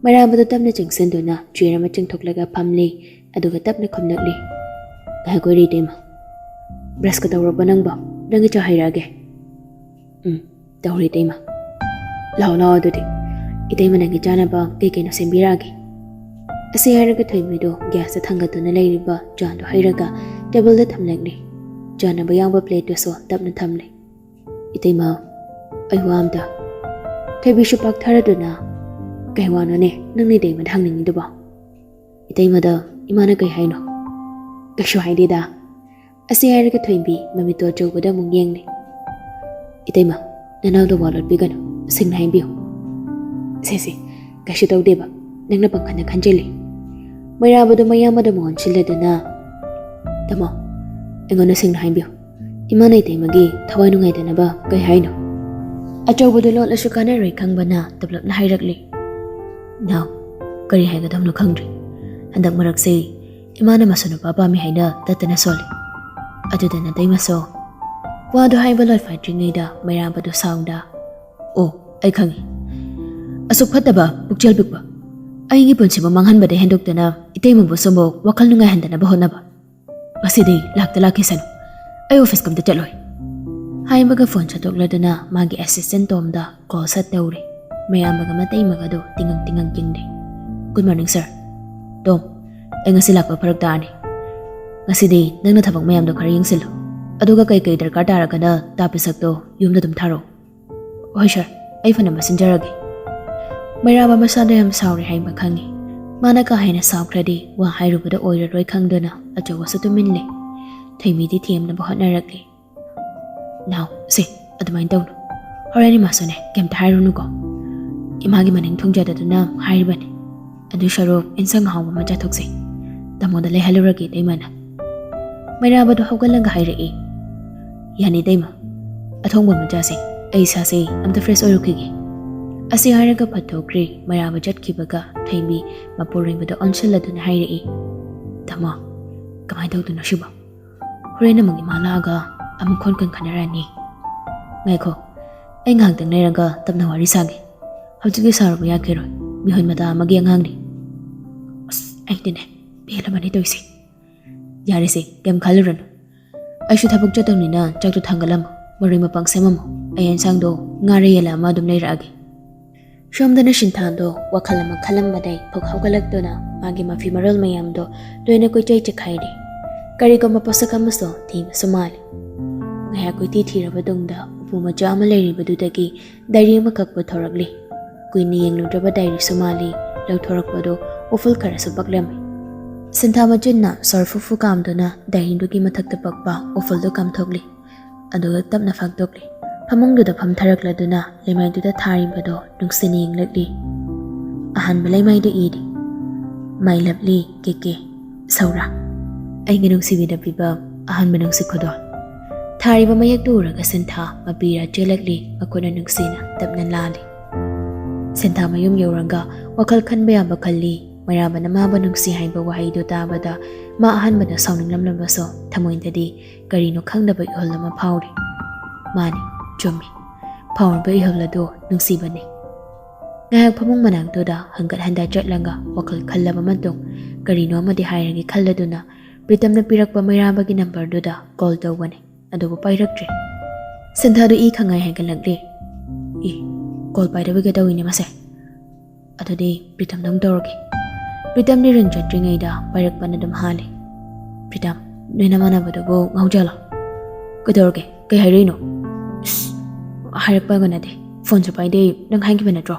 ꯃꯩꯔꯥꯕꯗꯣ ꯇꯞꯅ ꯆꯪꯁꯤꯟꯗꯨꯅ chair ꯑꯃ ꯆꯤꯡꯊꯣꯛꯂꯒ ꯐꯝꯂꯤ, ꯑꯗꯨꯒ ꯇꯞꯅ ꯈꯨꯝꯂꯛꯂꯤ, "ꯉꯥꯏꯈꯣ ꯏꯇꯩꯃ, brushꯀ ꯇꯧꯔꯕꯣ ꯅꯪꯕꯣ? ꯅꯪꯒꯤ ꯆꯥ ꯍꯩꯔꯛꯑꯒꯦ꯫" "ꯎꯝ, ꯇꯧꯔꯦ ꯏꯇꯩꯃ꯫" "ꯂꯥꯛꯑꯣ ꯂꯥꯛꯑꯣ ꯑꯗꯨꯗꯤ, ꯏꯇꯩꯃ ꯅꯪꯒꯤ ꯆꯥꯅꯕ ꯀꯩ ꯀꯩꯅꯣ ꯁꯦꯝꯕꯤꯔꯛꯑꯒꯦ꯫" ꯑꯁꯤ ꯍꯥꯏꯔꯒ ꯊꯣꯏꯕꯤꯗꯣ gasꯇ ꯊꯥꯡꯒꯠꯇꯨꯅ ꯂꯩꯔꯤꯕ ꯆꯥꯗꯣ ꯍꯩꯔꯒ tableꯗ ꯊꯝꯂꯛꯂꯤ꯫ ꯆꯥꯅꯕ ꯌꯥꯎꯕ plateꯇꯨꯁꯨ ꯇꯞꯅ ꯊꯝꯂꯦ꯫ "ꯏꯇꯩꯃ, ꯑꯩ ꯋꯥ ꯑꯝꯇ꯫" ꯊꯣꯏꯕꯤꯁꯨ ꯄꯥꯛꯊꯔꯗꯨꯅ, "ꯀꯩ ꯋꯥꯅꯣꯅꯦ ꯅꯪꯅ ꯏꯇꯩꯃꯗ ꯍꯪꯅꯤꯡꯉꯤꯗꯨꯕꯣ?" "ꯏꯇꯩꯃꯗ ꯏꯃꯥꯅ ꯀꯩ ꯍꯥꯏꯅꯣ?" "ꯀꯩꯁꯨ ꯍꯥꯏꯗꯦꯗ꯫" ꯑꯁꯤ ꯍꯥꯏꯔꯒ ꯊꯣꯏꯕꯤ ꯃꯃꯤꯠꯇꯣ ꯑꯆꯧꯕꯗ ꯑꯃꯨꯛ ꯌꯦꯡꯂꯦ꯫ "ꯏꯇꯩꯃ, ꯅꯅꯥꯎꯗ ꯋꯥ ꯂꯣꯠꯄꯤꯒꯅꯨ, ꯁꯦꯡꯅ ꯍꯥꯏꯕꯤꯌꯨ꯫" "ꯁꯦ ꯁꯦ, ꯀꯩꯁꯨ ꯇꯧꯗꯦꯕ, ꯅꯪꯅ ꯄꯪꯈꯟꯗ ꯈꯟꯖꯤꯜꯂꯤ꯫" ꯃꯩꯔꯥꯕꯗꯣ ꯃꯌꯥꯝꯕꯗ ꯃꯉꯣꯟ ꯁꯤꯜꯂꯗꯨꯅ, "ꯇꯥꯃꯣ, ꯑꯩꯉꯣꯟꯗ ꯁꯦꯡꯅ ꯍꯥꯏꯕꯤꯌꯨ, ꯏꯃꯥꯅ ꯏꯇꯩꯃꯒꯤ ꯊꯋꯥꯏ ꯅꯨꯡꯉꯥꯏꯇꯅꯕ ꯀꯩ ꯍꯥꯏꯅꯣ?" ꯑꯆꯧꯕꯗꯣ ꯂꯣꯠꯂꯁꯨ ꯀꯥꯟꯅꯔꯣꯏ ꯈꯪꯕꯅ ꯇꯞꯂꯞꯅ ꯍꯥꯏꯔꯛꯂꯤ꯫ "ꯅꯥꯎ, ꯀꯔꯤ ꯍꯥꯏꯒꯗꯕꯅꯣ ꯈꯪꯗ꯭ꯔꯦ꯫ ꯍꯟꯗꯛ ꯃꯔꯛꯁꯦ ꯏꯃꯥꯅ ꯃꯁꯨ ꯅꯨꯄꯥ ꯄꯥꯝꯃꯤ ꯍꯥꯏꯅ ꯇꯠꯇꯅ ꯁꯣꯜꯂꯤ꯫ ꯑꯗꯨꯗ ꯅꯇꯩꯃꯁꯨ꯫" ꯋꯥꯗꯣ ꯍꯥꯏꯕ ꯂꯣꯏꯐꯥꯠꯇ꯭ꯔꯤꯉꯩꯗ ꯃꯩꯔꯥꯕꯗꯣ ꯁꯥꯎꯗ, "ꯑꯣ, ꯑꯩ ꯈꯪꯉꯤ꯫ ꯑꯁꯨꯛ ꯐꯠꯇꯕ ꯄꯨꯛꯆꯦꯜ ꯄꯤꯛꯄ, ꯑꯩꯒꯤ ꯄꯨꯟꯁꯤꯕꯨ ꯃꯥꯡꯍꯟꯕꯗ ꯍꯦꯟꯗꯣꯛꯇꯅ ꯏꯇꯩꯃꯕꯨ ꯁꯨꯝꯕꯨ ꯋꯥꯈꯜ ꯅꯨꯡꯉꯥꯏꯍꯟꯗꯅꯕ ꯍꯣꯠꯅꯕ꯫ ꯉꯁꯤꯗꯤ ꯂꯥꯛꯇ ꯂꯥꯛꯈꯤꯁꯅꯨ꯫ ꯑꯩ officeꯀ ꯑꯝꯇ ꯆꯠꯂꯣꯏ꯫" ꯍꯥꯏꯕꯒ phone ꯁꯠꯇꯣꯛꯂꯗꯨꯅ ꯃꯥꯒꯤ assistant ꯇꯣꯝꯗ call ꯁꯠ ꯇꯧꯔꯦ꯫ ꯃꯌꯥꯝꯕꯒ ꯃꯇꯩꯃꯒꯗꯣ ꯇꯤꯡꯉꯪ ꯇꯤꯡꯉꯪ ꯀꯤꯡꯗꯦ꯫ "Good morning sir꯫ ꯇꯣꯝ, ꯑꯩ ꯉꯁꯤ ꯂꯥꯛꯄ ꯐꯔꯛ ꯇꯥꯔꯅꯤ꯫ ꯉꯁꯤꯗꯤ ꯅꯪꯅ ꯊꯕꯛ ꯃꯌꯥꯝꯗꯣ ꯈꯔ ꯌꯦꯡꯁꯤꯜꯂꯨ꯫ ꯑꯗꯨꯒ ꯀꯩꯀꯩ ꯗꯔꯀꯥꯔ ꯇꯥꯔꯒꯅ ꯇꯥ ꯄꯤꯁꯛꯇꯣ ꯌꯨꯝꯗ ꯑꯗꯨꯝ ꯊꯥꯔꯛꯑꯣ꯫" "ꯍꯣꯏ sir, ꯑꯩ ꯐꯅꯕ ꯁꯤꯟꯖꯔꯒꯦ꯫" ꯃꯩꯔꯥꯕ ꯃꯁꯥꯗꯣ ꯌꯥꯝ ꯁꯥꯎꯔꯦ ꯍꯥꯏꯕ ꯈꯪꯉꯤ꯫ ꯃꯥꯅ ꯀꯥ ꯍꯦꯟꯅ ꯁꯥꯎꯈ꯭ꯔꯗꯤ ꯋꯥ ꯍꯥꯏꯔꯨꯕꯗ ꯑꯣꯏꯔꯔꯣꯏ ꯈꯪꯗꯨꯅ ꯑꯆꯧꯕꯁꯨ ꯇꯨꯃꯤꯟ ꯂꯩ꯫ ꯊꯣꯏꯕꯤꯗꯤ ꯊꯦꯝꯅꯕ ꯍꯣꯠꯅꯔꯛꯂꯤ꯫ "ꯅꯥꯎ, ꯁꯦ, ꯑꯗꯨꯃꯥꯏꯅ ꯇꯧꯅꯨ꯫ ꯍꯣꯔꯦꯟ ꯏꯃꯥꯁꯨꯅꯦ ꯀꯩꯝꯇ ꯍꯥꯏꯔꯨꯅꯨꯀꯣ꯫ ꯏꯃꯥꯒꯤ ꯃꯅꯤꯡ ꯊꯨꯡꯖꯗꯗꯨꯅ ꯍꯥꯏꯔꯤꯕꯅꯤ꯫ ꯑꯗꯨ ꯁꯔꯨꯛ ꯏꯟꯁꯥꯡ ꯑꯍꯥꯎꯕ ꯑꯃ ꯆꯥꯊꯣꯛꯁꯦ꯫ ꯇꯥꯃꯣꯗ ꯂꯩꯍꯜꯂꯨꯔꯒꯦ ꯏꯇꯩꯃꯅ꯫" ꯃꯩꯔꯥꯕꯗꯣ ꯍꯧꯒꯠꯂꯒ ꯍꯥꯏꯔꯛꯏ꯫ "ꯌꯥꯅꯤ ꯏꯇꯩꯃ, ꯑꯊꯣꯡꯕ ꯃꯆꯥꯁꯦ, ꯑꯩ ꯏꯁꯥꯁꯦ ꯑꯝꯇ fresh ꯑꯣꯏꯔꯨꯈꯤꯒꯦ"꯫ ꯑꯁꯤ ꯍꯥꯏꯔꯒ ꯐꯠ ꯊꯣꯛꯈ꯭ꯔꯦ꯫ ꯃꯩꯔꯥꯕ ꯆꯠꯈꯤꯕꯒ ꯊꯣꯏꯕꯤ ꯃꯄꯨꯔꯣꯏꯕꯗ ꯑꯣꯟꯁꯤꯜꯂꯗꯨꯅ ꯍꯥꯏꯔꯛꯏ, "ꯇꯥꯃꯣ, ꯀꯃꯥꯏꯅ ꯇꯧꯗꯣꯏꯅꯣ ꯁꯤꯕꯣ? ꯍꯣꯔꯦꯟ ꯑꯃꯨꯛ ꯏꯃꯥ ꯂꯥꯛꯑꯒ ꯑꯃꯨꯛ ꯈꯣꯟ ꯀꯟ ꯈꯠꯅꯔꯅꯤ꯫ ꯉꯥꯏꯈꯣ, ꯑꯩ ꯉꯥꯏꯍꯥꯛꯇꯪ ꯂꯩꯔꯒ ꯇꯞꯅ ꯋꯥꯔꯤ ꯁꯥꯒꯦ꯫ ꯍꯧꯖꯤꯛꯇꯤ ꯁꯥꯔꯨꯕ ꯌꯥꯈꯤꯔꯣꯏ꯫ ꯃꯤꯍꯨꯟ ꯃꯇꯥ ꯑꯃꯒꯤ ꯑꯉꯥꯡꯅꯤ꯫ ꯑꯁ, ꯑꯩꯗꯤꯅꯦ, ꯄꯦꯜꯂꯕꯅꯤ ꯇꯧꯔꯤꯁꯦ꯫ ꯌꯥꯔꯦꯁꯦ, ꯀꯩꯝ ꯈꯜꯂꯨꯔꯅꯨ꯫ ꯑꯩꯁꯨ ꯊꯕꯛ ꯆꯠꯇꯧꯅꯤꯅ ꯆꯥꯛꯇꯣ ꯊꯥꯡꯒꯠꯂꯝꯃꯣ, ꯃꯔꯣꯏ ꯃꯄꯥꯡ ꯁꯦꯝꯃꯝꯃꯣ꯫ ꯑꯩ ꯌꯦꯟꯁꯥꯡꯗꯣ ꯉꯥꯔ ꯌꯦꯜꯂ ꯑꯃ ꯑꯗꯨꯝ ꯂꯩꯔꯛꯑꯒꯦ"꯫ ꯁꯣꯝꯗꯅ ꯁꯤꯟꯊꯥꯗꯣ ꯋꯥꯈꯜ ꯑꯃ ꯈꯜꯂꯝꯕꯗꯩ ꯐꯨꯛ ꯍꯧꯒꯠꯂꯛꯇꯨꯅ ꯃꯥꯒꯤ ꯃꯐꯤ ꯃꯔꯣꯜ ꯃꯌꯥꯝꯗꯣ ꯂꯣꯏꯅ ꯀꯣꯏꯆꯥꯏ ꯆꯈꯥꯏꯔꯦ꯫ ꯀꯔꯤꯒꯨꯝꯕ ꯄꯣꯠꯁꯛ ꯑꯃꯁꯨ ꯊꯤꯕꯁꯨ ꯃꯥꯜꯂꯤ꯫ ꯉꯥꯏꯍꯥꯛ ꯀꯣꯏꯊꯤ ꯊꯤꯔꯕ ꯇꯨꯡꯗ ꯎꯄꯨ ꯃꯆꯥ ꯑꯃ ꯂꯩꯔꯤꯕꯗꯨꯗꯒꯤ ꯗꯥꯏꯔꯤ ꯑꯃꯈꯛ ꯄꯨꯊꯣꯔꯛꯂꯤ꯫ ꯀꯨꯏꯅ ꯌꯦꯡꯂꯨꯗ꯭ꯔꯕ ꯗꯥꯏꯔꯤꯁꯨ ꯃꯥꯜꯂꯤ꯫ ꯂꯧꯊꯣꯔꯛꯄꯗꯨ ꯎꯐꯨꯜ ꯈꯔꯁꯨ ꯄꯛꯂꯝꯃꯤ꯫ ꯁꯤꯟꯊꯥ ꯃꯆꯤꯟꯅ ꯁꯣꯔ ꯐꯨ ꯐꯨ ꯀꯥꯝꯗꯨꯅ ꯗꯥꯏꯔꯤꯗꯨꯒꯤ ꯃꯊꯛꯇ ꯄꯛꯄ ꯎꯐꯨꯜꯗꯨ ꯀꯥꯝꯊꯣꯛꯂꯤ꯫ ꯑꯗꯨꯒ ꯇꯞꯅ ꯐꯥꯛꯇꯣꯛꯂꯤ꯫ ꯐꯃꯨꯡꯗꯨꯗ ꯐꯝꯊꯔꯛꯂꯗꯨꯅ ꯂꯩꯃꯥꯏꯗꯨꯗ ꯊꯥꯔꯤꯕꯗꯣ ꯅꯨꯡꯁꯤꯅ ꯌꯦꯡꯂꯛꯂꯤ꯫ ꯑꯍꯥꯟꯕ ꯂꯩꯃꯥꯏꯗ ꯏꯔꯤ, "My lovely ꯀꯦ ꯀꯦ ꯁꯧꯔꯥ, ꯑꯩꯒꯤ ꯅꯨꯡꯁꯤꯕꯤꯗ ꯄꯤꯕ ꯑꯍꯥꯟꯕ ꯅꯨꯡꯁꯤ ꯈꯨꯗꯣꯜ"꯫ ꯊꯥꯔꯤꯕ ꯃꯌꯦꯛꯇꯨ ꯎꯔꯒ ꯁꯤꯟꯊꯥ ꯃꯄꯤꯔꯥ ꯆꯦꯜꯂꯛꯂꯤ, ꯃꯈꯨꯠꯅ ꯅꯨꯡꯁꯤꯅ ꯇꯞꯅ ꯂꯥꯜꯂꯤ꯫ ꯁꯤꯟꯊꯥ ꯃꯌꯨꯝ ꯌꯧꯔꯒ ꯋꯥꯈꯜ ꯈꯟꯕ ꯌꯥꯕ ꯈꯜꯂꯤ꯫ ꯃꯩꯔꯥꯕꯅ ꯃꯥꯕꯨ ꯅꯨꯡꯁꯤ ꯍꯥꯏꯕ ꯋꯥꯍꯩꯗꯨ ꯇꯥꯕꯗ ꯃꯥ ꯑꯍꯥꯟꯕꯗ ꯁꯥꯎꯅꯤꯡꯂꯝꯂꯕꯁꯨ ꯊꯃꯣꯏꯗꯗꯤ ꯀꯔꯤꯅꯣ ꯈꯪꯗꯕ ꯏꯍꯨꯜ ꯑꯃ ꯐꯥꯎꯔꯤ꯫ ꯃꯥꯅꯤ, ꯆꯨꯝꯃꯤ꯫ ꯐꯥꯎꯔꯤꯕ ꯏꯍꯨꯜ ꯑꯗꯨ ꯅꯨꯡꯁꯤꯕꯅꯤ꯫ ꯉꯥꯏꯍꯥꯛ ꯐꯃꯨꯡ ꯃꯅꯥꯛꯇꯨꯗ ꯍꯟꯒꯠ ꯍꯟꯗ ꯆꯠꯂꯒ ꯋꯥꯈꯜ ꯈꯜꯂꯕ ꯃꯇꯨꯡ ꯀꯔꯤꯅꯣ ꯑꯃꯗꯤ ꯍꯥꯏꯔꯒꯦ ꯈꯜꯂꯗꯨꯅ ꯄ꯭ꯔꯤꯇꯝꯅ ꯄꯤꯔꯛꯄ ꯃꯩꯔꯥꯕꯒꯤ ꯅꯝꯕꯔꯗꯨꯗ ꯀꯣꯜ ꯇꯧꯕꯅꯤ꯫ ꯑꯗꯨꯕꯨ ꯄꯥꯏꯔꯛꯇ꯭ꯔꯦ꯫ ꯁꯤꯟꯊꯥꯗꯨ ꯏ ꯈꯪꯉꯥꯏ ꯍꯥꯏꯒꯠꯂꯛꯂꯦ꯫ "ꯏ, ꯀꯣꯜ ꯄꯥꯏꯗꯕꯒꯤ ꯇꯧꯏꯅꯦ ꯃꯁꯦ꯫ ꯑꯗꯨꯗꯤ ꯄ꯭ꯔꯤꯇꯝꯗ ꯑꯃꯨꯛ ꯇꯧꯔꯒꯦ"꯫ ꯄ꯭ꯔꯤꯇꯝꯗꯤ ꯔꯤꯡ ꯆꯠꯇ꯭ꯔꯤꯉꯩꯗ ꯄꯥꯏꯔꯛꯄꯅ ꯑꯗꯨꯝ ꯍꯥꯜꯂꯦ꯫ "ꯄ꯭ꯔꯤꯇꯝ, ꯅꯣꯏ ꯅꯃꯥꯟꯅꯕꯗꯨꯕꯨ ꯉꯥꯎꯖꯥꯠꯂꯣ? ꯀꯩꯗꯧꯔꯒꯦ? ꯀꯩ ꯍꯥꯏꯔꯛꯏꯅꯣ?" "ꯏꯁ, ꯍꯥꯏꯔꯛꯄꯒ ꯅꯠꯇꯦ꯫ ꯐꯣꯟꯁꯨ ꯄꯥꯏꯗꯦ꯫ ꯅꯪ ꯍꯥꯏꯈꯤꯕ ꯅꯠꯇ꯭ꯔꯣ?"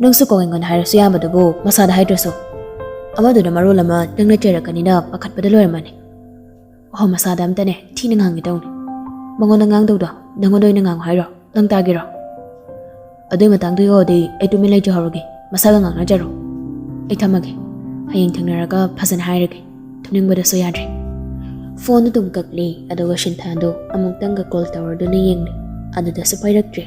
"ꯅꯪꯁꯨ ꯀꯣ ꯑꯩꯉꯣꯟꯗ ꯍꯥꯏꯔꯁꯨ ꯌꯥꯕꯗꯨꯕꯨ, ꯃꯁꯥꯗ ꯍꯥꯏꯗ꯭ꯔꯁꯨ꯫ ꯑꯃꯗꯨꯅ ꯃꯔꯣꯜ ꯑꯃ ꯅꯪꯅ ꯆꯩꯔꯛꯀꯅꯤꯅ ꯄꯥꯈꯠꯄꯗ ꯂꯣꯏꯔꯝꯃꯅꯤ꯫ ꯑꯣꯍꯣ, ꯃꯁꯥꯗ ꯑꯝꯇꯅꯦ ꯊꯤꯅ ꯉꯥꯡꯒꯦ ꯇꯧꯅꯤ꯫ ꯃꯉꯣꯟꯗ ꯉꯥꯡꯗꯧꯗꯣ ꯅꯪꯉꯣꯟꯗ ꯑꯣꯏꯅ ꯉꯥꯡꯉꯨ ꯍꯥꯏꯔꯣ? ꯅꯪ ꯇꯥꯒꯦꯔꯣ? ꯑꯗꯨꯏ ꯃꯇꯥꯡꯗꯨ ꯌꯧꯔꯗꯤ ꯑꯩ ꯇꯨꯃꯤꯟ ꯂꯩꯖꯍꯧꯔꯒꯦ꯫ ꯃꯁꯥꯒ ꯉꯥꯡꯅꯖꯔꯣ꯫ ꯑꯩ ꯊꯝꯃꯒꯦ꯫ ꯍꯌꯦꯡ ꯊꯦꯡꯅꯔꯒ ꯐꯖꯅ ꯍꯥꯏꯔꯒꯦ꯫ ꯊꯣꯛꯅꯤꯡꯕꯗꯁꯨ ꯌꯥꯗ꯭ꯔꯦ"꯫ ꯐꯣꯟꯗꯨ ꯑꯗꯨꯝ ꯀꯛꯂꯤ, ꯑꯗꯨꯒ ꯁꯤꯟꯊꯥꯗꯨ ꯑꯃꯨꯛꯇꯪꯒ ꯀꯣꯜ ꯇꯧꯔꯗꯨꯅ ꯌꯦꯡꯂꯤ꯫ ꯑꯗꯨꯗꯁꯨ ꯄꯥꯏꯔꯛꯇ꯭ꯔꯦ꯫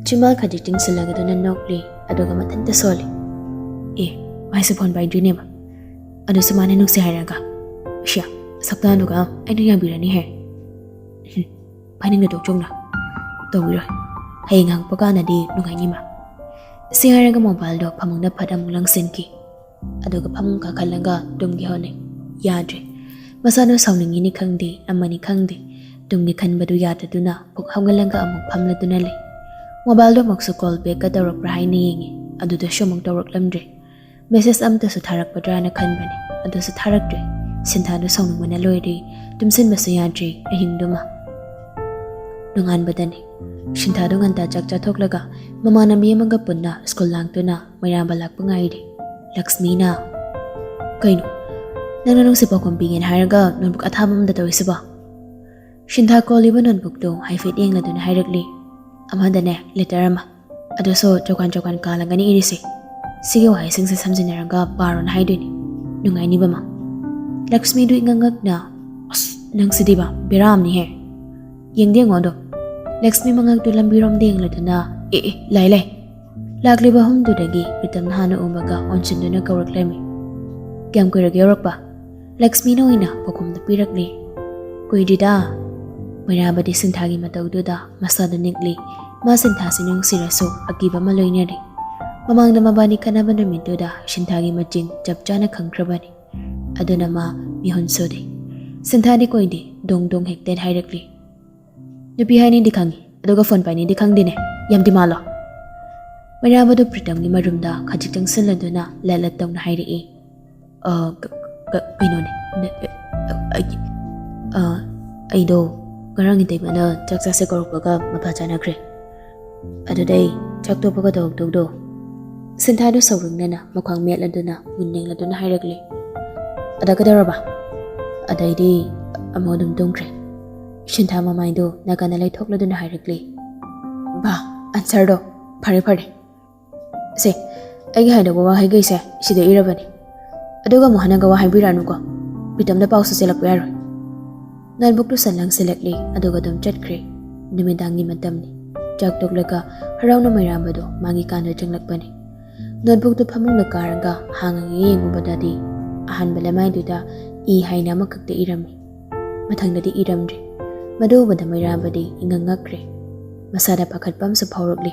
ꯆꯤꯃꯥꯜ ꯈꯖꯤꯛ ꯆꯤꯡꯁꯤꯜꯂꯒꯗꯨꯅ ꯅꯣꯛꯂꯤ, ꯑꯗꯨꯒ ꯃꯊꯟꯇ ꯁꯣꯜꯂꯤ꯫ "ꯑꯦ, ꯃꯥꯏꯁꯨ ꯐꯣꯟ ꯄꯥꯏꯗ꯭ꯔꯤꯅꯦꯕ꯫ ꯑꯗꯨꯁꯨ ꯃꯥꯅ ꯅꯨꯡꯁꯤ ꯍꯥꯏꯔꯒ꯫ ꯁꯤꯌꯥ, ꯁꯛꯇꯥꯗꯨꯒ ꯑꯩꯅ ꯌꯥꯕꯤꯔꯅꯤ ꯍꯦ꯫ ꯍꯨꯝ, ꯄꯥꯏꯅꯤꯡꯗ ꯇꯣꯛꯆꯧꯅ꯫ ꯇꯧꯕꯤꯔꯣꯏ꯫ ꯍꯌꯦꯡ ꯍꯪꯉꯛꯄ ꯀꯥꯟꯗꯗꯤ ꯅꯨꯡꯉꯥꯏꯅꯤ ꯃꯥ꯫" ꯁꯤ ꯍꯥꯏꯔꯒ ꯃꯣꯕꯥꯏꯜꯗꯣ ꯐꯃꯨꯡꯗ ꯐꯠ ꯑꯃꯨꯛ ꯂꯪꯁꯤꯟꯈꯤ꯫ ꯑꯗꯨꯒ ꯐꯃꯨꯡ ꯀꯥꯈꯠꯂꯒ ꯇꯨꯝꯒꯦ ꯍꯣꯠꯅꯩ꯫ ꯌꯥꯗ꯭ꯔꯦ꯫ ꯃꯁꯥꯗꯣ ꯁꯥꯎꯅꯤꯡꯉꯤꯅꯤ ꯈꯪꯗꯦ, ꯑꯃꯅꯤ ꯈꯪꯗꯦ, ꯇꯨꯝꯒꯦ ꯈꯟꯕꯗꯨ ꯌꯥꯗꯗꯨꯅ ꯄꯨꯛ ꯍꯧꯒꯠꯂꯒ ꯑꯃꯨꯛ ꯐꯝꯂꯗꯨꯅ ꯂꯩ꯫ ꯃꯣꯕꯥꯏꯜꯗꯣ ꯑꯃꯨꯛꯁꯨ ꯀꯣꯜ ꯕꯦꯛꯀ ꯇꯧꯔꯛꯄ꯭ꯔꯥ ꯍꯥꯏꯅ ꯌꯦꯡꯉꯤ꯫ ꯑꯗꯨꯗꯁꯨ ꯑꯃꯨꯛ ꯇꯧꯔꯛꯂꯝꯗ꯭ꯔꯦ꯫ ꯃꯦꯁꯦꯖ ꯑꯃꯇꯁꯨ ꯊꯥꯔꯛꯄꯗ꯭ꯔꯥꯅ ꯈꯟꯕꯅꯤ, ꯑꯗꯨꯁꯨ ꯊꯥꯔꯛꯇ꯭ꯔꯦ꯫ ꯁꯤꯟꯊꯥꯗꯨ ꯁꯥꯎꯅꯤꯡꯕꯅ ꯂꯣꯏꯔꯦ꯫ ꯇꯨꯝꯁꯤꯟꯕꯁꯨ ꯌꯥꯗ꯭ꯔꯦ ꯑꯍꯤꯡꯗꯨꯃ꯫ ꯅꯣꯡꯉꯥꯟꯕꯗꯅꯤ꯫ ꯁꯤꯟꯊꯥꯗꯨ ꯉꯟꯇꯥ ꯆꯥꯛ ꯆꯥꯊꯣꯛꯂꯒ ꯃꯃꯥꯟꯅꯕꯤ ꯑꯃꯒ ꯄꯨꯟꯅ ꯁ꯭ꯀꯨꯜ ꯂꯥꯡꯗꯨꯅ ꯃꯩꯔꯥꯕ ꯂꯥꯛꯄ ꯉꯥꯏꯔꯤ꯫ ꯂꯛꯁꯃꯤꯅ, "ꯀꯩꯅꯣ? ꯅꯪꯅ ꯅꯨꯡꯁꯤ ꯄꯥꯎꯈꯨꯝ ꯄꯤꯒꯦꯅ ꯍꯥꯏꯔꯒ ꯅꯣꯠꯕꯨꯛ ꯑꯊꯥꯕ ꯑꯃꯗ ꯇꯧꯔꯤꯁꯤꯕꯣ?" ꯁꯤꯟꯊꯥ ꯀꯣꯜꯂꯤꯕ ꯅꯣꯠꯕꯨꯛꯇꯨ ꯍꯥꯏꯐꯦꯠ ꯌꯦꯡꯂꯗꯨꯅ ꯍꯥꯏꯔꯛꯂꯤ꯫ "ꯑꯃꯗꯅꯦ, ꯂꯦꯇꯔ ꯑꯃ꯫ ꯑꯗꯨꯁꯨ ꯆꯣꯀꯥꯟ ꯆꯣꯀꯥꯟ ꯀꯥꯜꯂꯒꯅꯤ ꯏꯔꯤꯁꯦ꯫ ꯁꯤꯒꯤ ꯋꯥꯍꯩꯁꯤꯡꯁꯦ ꯁꯝꯖꯤꯟꯅꯔꯒ ꯄꯥꯔꯣꯅ ꯍꯥꯏꯗꯣꯏꯅꯤ꯫ ꯅꯨꯡꯉꯥꯏꯅꯤꯕ ꯃꯥ꯫" ꯂꯛꯁꯃꯤꯗꯨ ꯏꯉꯛ ꯉꯛꯅ, "ꯑꯁ, ꯅꯪꯁꯤꯗꯤꯕ ꯕꯦꯔꯥ ꯑꯃꯅꯤꯍꯦ꯫ ꯌꯦꯡꯗꯤ ꯌꯦꯡꯉꯣ ꯑꯗꯣ꯫" ꯂꯛꯁꯃꯤ ꯃꯉꯛꯇꯨ ꯂꯝꯕꯤꯔꯣꯝꯗ ꯌꯦꯡꯂꯗꯨꯅ, "ꯑꯦ, ꯑꯦ, ꯂꯥꯏ, ꯂꯥꯏ!" ꯂꯥꯛꯂꯤꯕ ꯑꯍꯨꯝꯗꯨꯗꯒꯤ ꯄ꯭ꯔꯤꯇꯝꯅ ꯍꯥꯟꯅ ꯎꯕꯒ ꯑꯣꯟꯁꯤꯟꯗꯨꯅ ꯀꯧꯔꯛꯂꯝꯃꯤ꯫ "ꯀꯌꯥꯝ ꯀꯨꯏꯔꯒꯦ ꯌꯧꯔꯛꯄ?" ꯂꯛꯁꯃꯤꯅ ꯑꯣꯏꯅ ꯄꯥꯎꯈꯨꯝꯗꯨ ꯄꯤꯔꯛꯂꯤ꯫ "ꯀꯨꯏꯗ꯭ꯔꯤꯗ꯫" ꯃꯩꯔꯥꯕꯗꯤ ꯁꯤꯟꯊꯥꯒꯤ ꯃꯇꯧꯗꯨꯗ ꯃꯁꯥꯗꯨ ꯅꯤꯛꯂꯤ꯫ ꯃꯥ ꯁꯤꯟꯊꯥꯁꯤ ꯅꯨꯡꯁꯤꯔꯁꯨ ꯑꯀꯤꯕ ꯑꯃ ꯂꯣꯏꯅꯔꯤ꯫ ꯃꯃꯥꯡꯗ ꯃꯕꯥꯅꯤ ꯈꯠꯅꯕ ꯅꯨꯃꯤꯠꯇꯨꯗ ꯁꯤꯟꯊꯥꯒꯤ ꯃꯆꯤꯟ ꯆꯞ ꯆꯥꯅ ꯈꯪꯈ꯭ꯔꯕꯅꯤ꯫ ꯑꯗꯨꯅ ꯃꯥ ꯃꯤꯍꯨꯟ ꯁꯨꯗꯦ꯫ ꯁꯤꯟꯊꯥꯗꯤ ꯀꯣꯏꯗꯦ, ꯗꯣꯡ ꯗꯣꯡ ꯍꯦꯛꯇ ꯍꯥꯏꯔꯛꯂꯤ꯫ "ꯅꯨꯄꯤ ꯍꯥꯏꯅꯤꯗꯤ ꯈꯪꯉꯤ, ꯑꯗꯨꯒ ꯐꯣꯟ ꯄꯥꯏꯅꯤꯗꯤ ꯈꯪꯗꯦꯅꯦ꯫ ꯌꯥꯝ ꯗꯤꯃꯥꯜꯂꯣ?" ꯃꯩꯔꯥꯕꯗꯨ ꯄ꯭ꯔꯤꯇꯝꯒꯤ ꯃꯔꯨꯝꯗ ꯈꯖꯤꯛ ꯆꯪꯁꯤꯜꯂꯗꯨꯅ ꯂꯠ ꯂꯠ ꯇꯧꯅ ꯍꯥꯏꯔꯛꯏ꯫ "ꯑ, ꯀ-, ꯀ-, ꯀꯩꯅꯣꯅꯦ, ꯅ-, ꯑ, ꯑꯩꯒꯤ, ꯑ, ꯑꯩꯗꯣ ꯉꯔꯥꯡ ꯏꯇꯩꯃꯅ ꯆꯥꯛ ꯆꯥꯁꯦ ꯀꯧꯔꯛꯄꯒ ꯃꯄꯥ ꯆꯥꯅꯈ꯭ꯔꯦ꯫ ꯑꯗꯨꯗꯩ ꯆꯥꯛ ꯇꯣꯛꯄꯒ ꯇꯧꯔꯛꯇꯧꯗꯣ꯫" ꯁꯤꯟꯊꯥꯗꯨ ꯁꯥꯎꯔꯛꯅꯅ ꯃꯈ꯭ꯋꯥꯡ ꯃꯦꯠꯂꯗꯨꯅ ꯃꯨꯟ ꯌꯦꯡꯂꯗꯨꯅ ꯍꯥꯏꯔꯛꯂꯤ꯫ "ꯑꯗ ꯀꯩꯗꯧꯔꯕ?" "ꯑꯗꯩꯗꯤ ꯑꯃꯨꯛ ꯑꯗꯨꯝ ꯇꯨꯝꯈ꯭ꯔꯦ꯫" ꯁꯤꯟꯊꯥ ꯃꯃꯥꯏꯗꯨ ꯅꯥꯀꯟꯗ ꯂꯩꯊꯣꯛꯂꯗꯨꯅ ꯍꯥꯏꯔꯛꯂꯤ꯫ "ꯕꯥ, ꯑꯟꯁꯔꯗꯣ꯫ ꯐꯔꯦ, ꯐꯔꯦ꯫ ꯁꯦ, ꯑꯩꯒꯤ ꯍꯥꯏꯗꯧꯕ ꯋꯥꯍꯩꯈꯩꯁꯦ ꯁꯤꯗ ꯏꯔꯕꯅꯤ꯫ ꯑꯗꯨꯒ ꯑꯃꯨꯛ ꯍꯟꯅꯒ ꯋꯥ ꯍꯥꯏꯕꯤꯔꯛꯑꯅꯨꯀꯣ꯫ ꯄ꯭ꯔꯤꯇꯝꯗ ꯄꯥꯎꯁꯨ ꯆꯦꯜꯂꯛꯄ ꯌꯥꯔꯣꯏ꯫" ꯅꯣꯠꯕꯨꯛꯇꯨ ꯁꯠ ꯂꯪꯁꯤꯜꯂꯛꯂꯦ, ꯑꯗꯨꯒ ꯑꯗꯨꯝ ꯆꯠꯈ꯭ꯔꯦ꯫ ꯅꯨꯃꯤꯗꯥꯡꯒꯤ ꯃꯇꯝꯅꯤ꯫ ꯆꯥꯛ ꯇꯣꯛꯂꯒ ꯍꯔꯥꯎꯅ ꯃꯩꯔꯥꯝꯕꯗꯣ ꯃꯥꯒꯤ ꯀꯥꯗ ꯆꯪꯂꯛꯄꯅꯤ꯫ ꯅꯣꯠꯕꯨꯛꯇꯨ ꯐꯃꯨꯡꯗ ꯀꯥꯔꯒ ꯍꯥꯡꯉꯒ ꯌꯦꯡꯉꯨꯕꯗꯗꯤ ꯑꯍꯥꯟꯕ ꯂꯃꯥꯏꯗꯨꯗ ꯏ ꯍꯥꯏꯅ ꯑꯃꯈꯛꯇ ꯏꯔꯝꯃꯤ꯫ ꯃꯊꯪꯗꯗꯤ ꯏꯔꯝꯗ꯭ꯔꯦ꯫ ꯃꯗꯨ ꯎꯕꯗ ꯃꯩꯔꯥꯝꯕꯗꯤ ꯏꯉꯛ ꯉꯛꯈ꯭ꯔꯦ꯫ ꯃꯁꯥꯗ ꯄꯥꯈꯠꯄ ꯑꯃꯁꯨ ꯐꯥꯎꯔꯛꯂꯤ꯫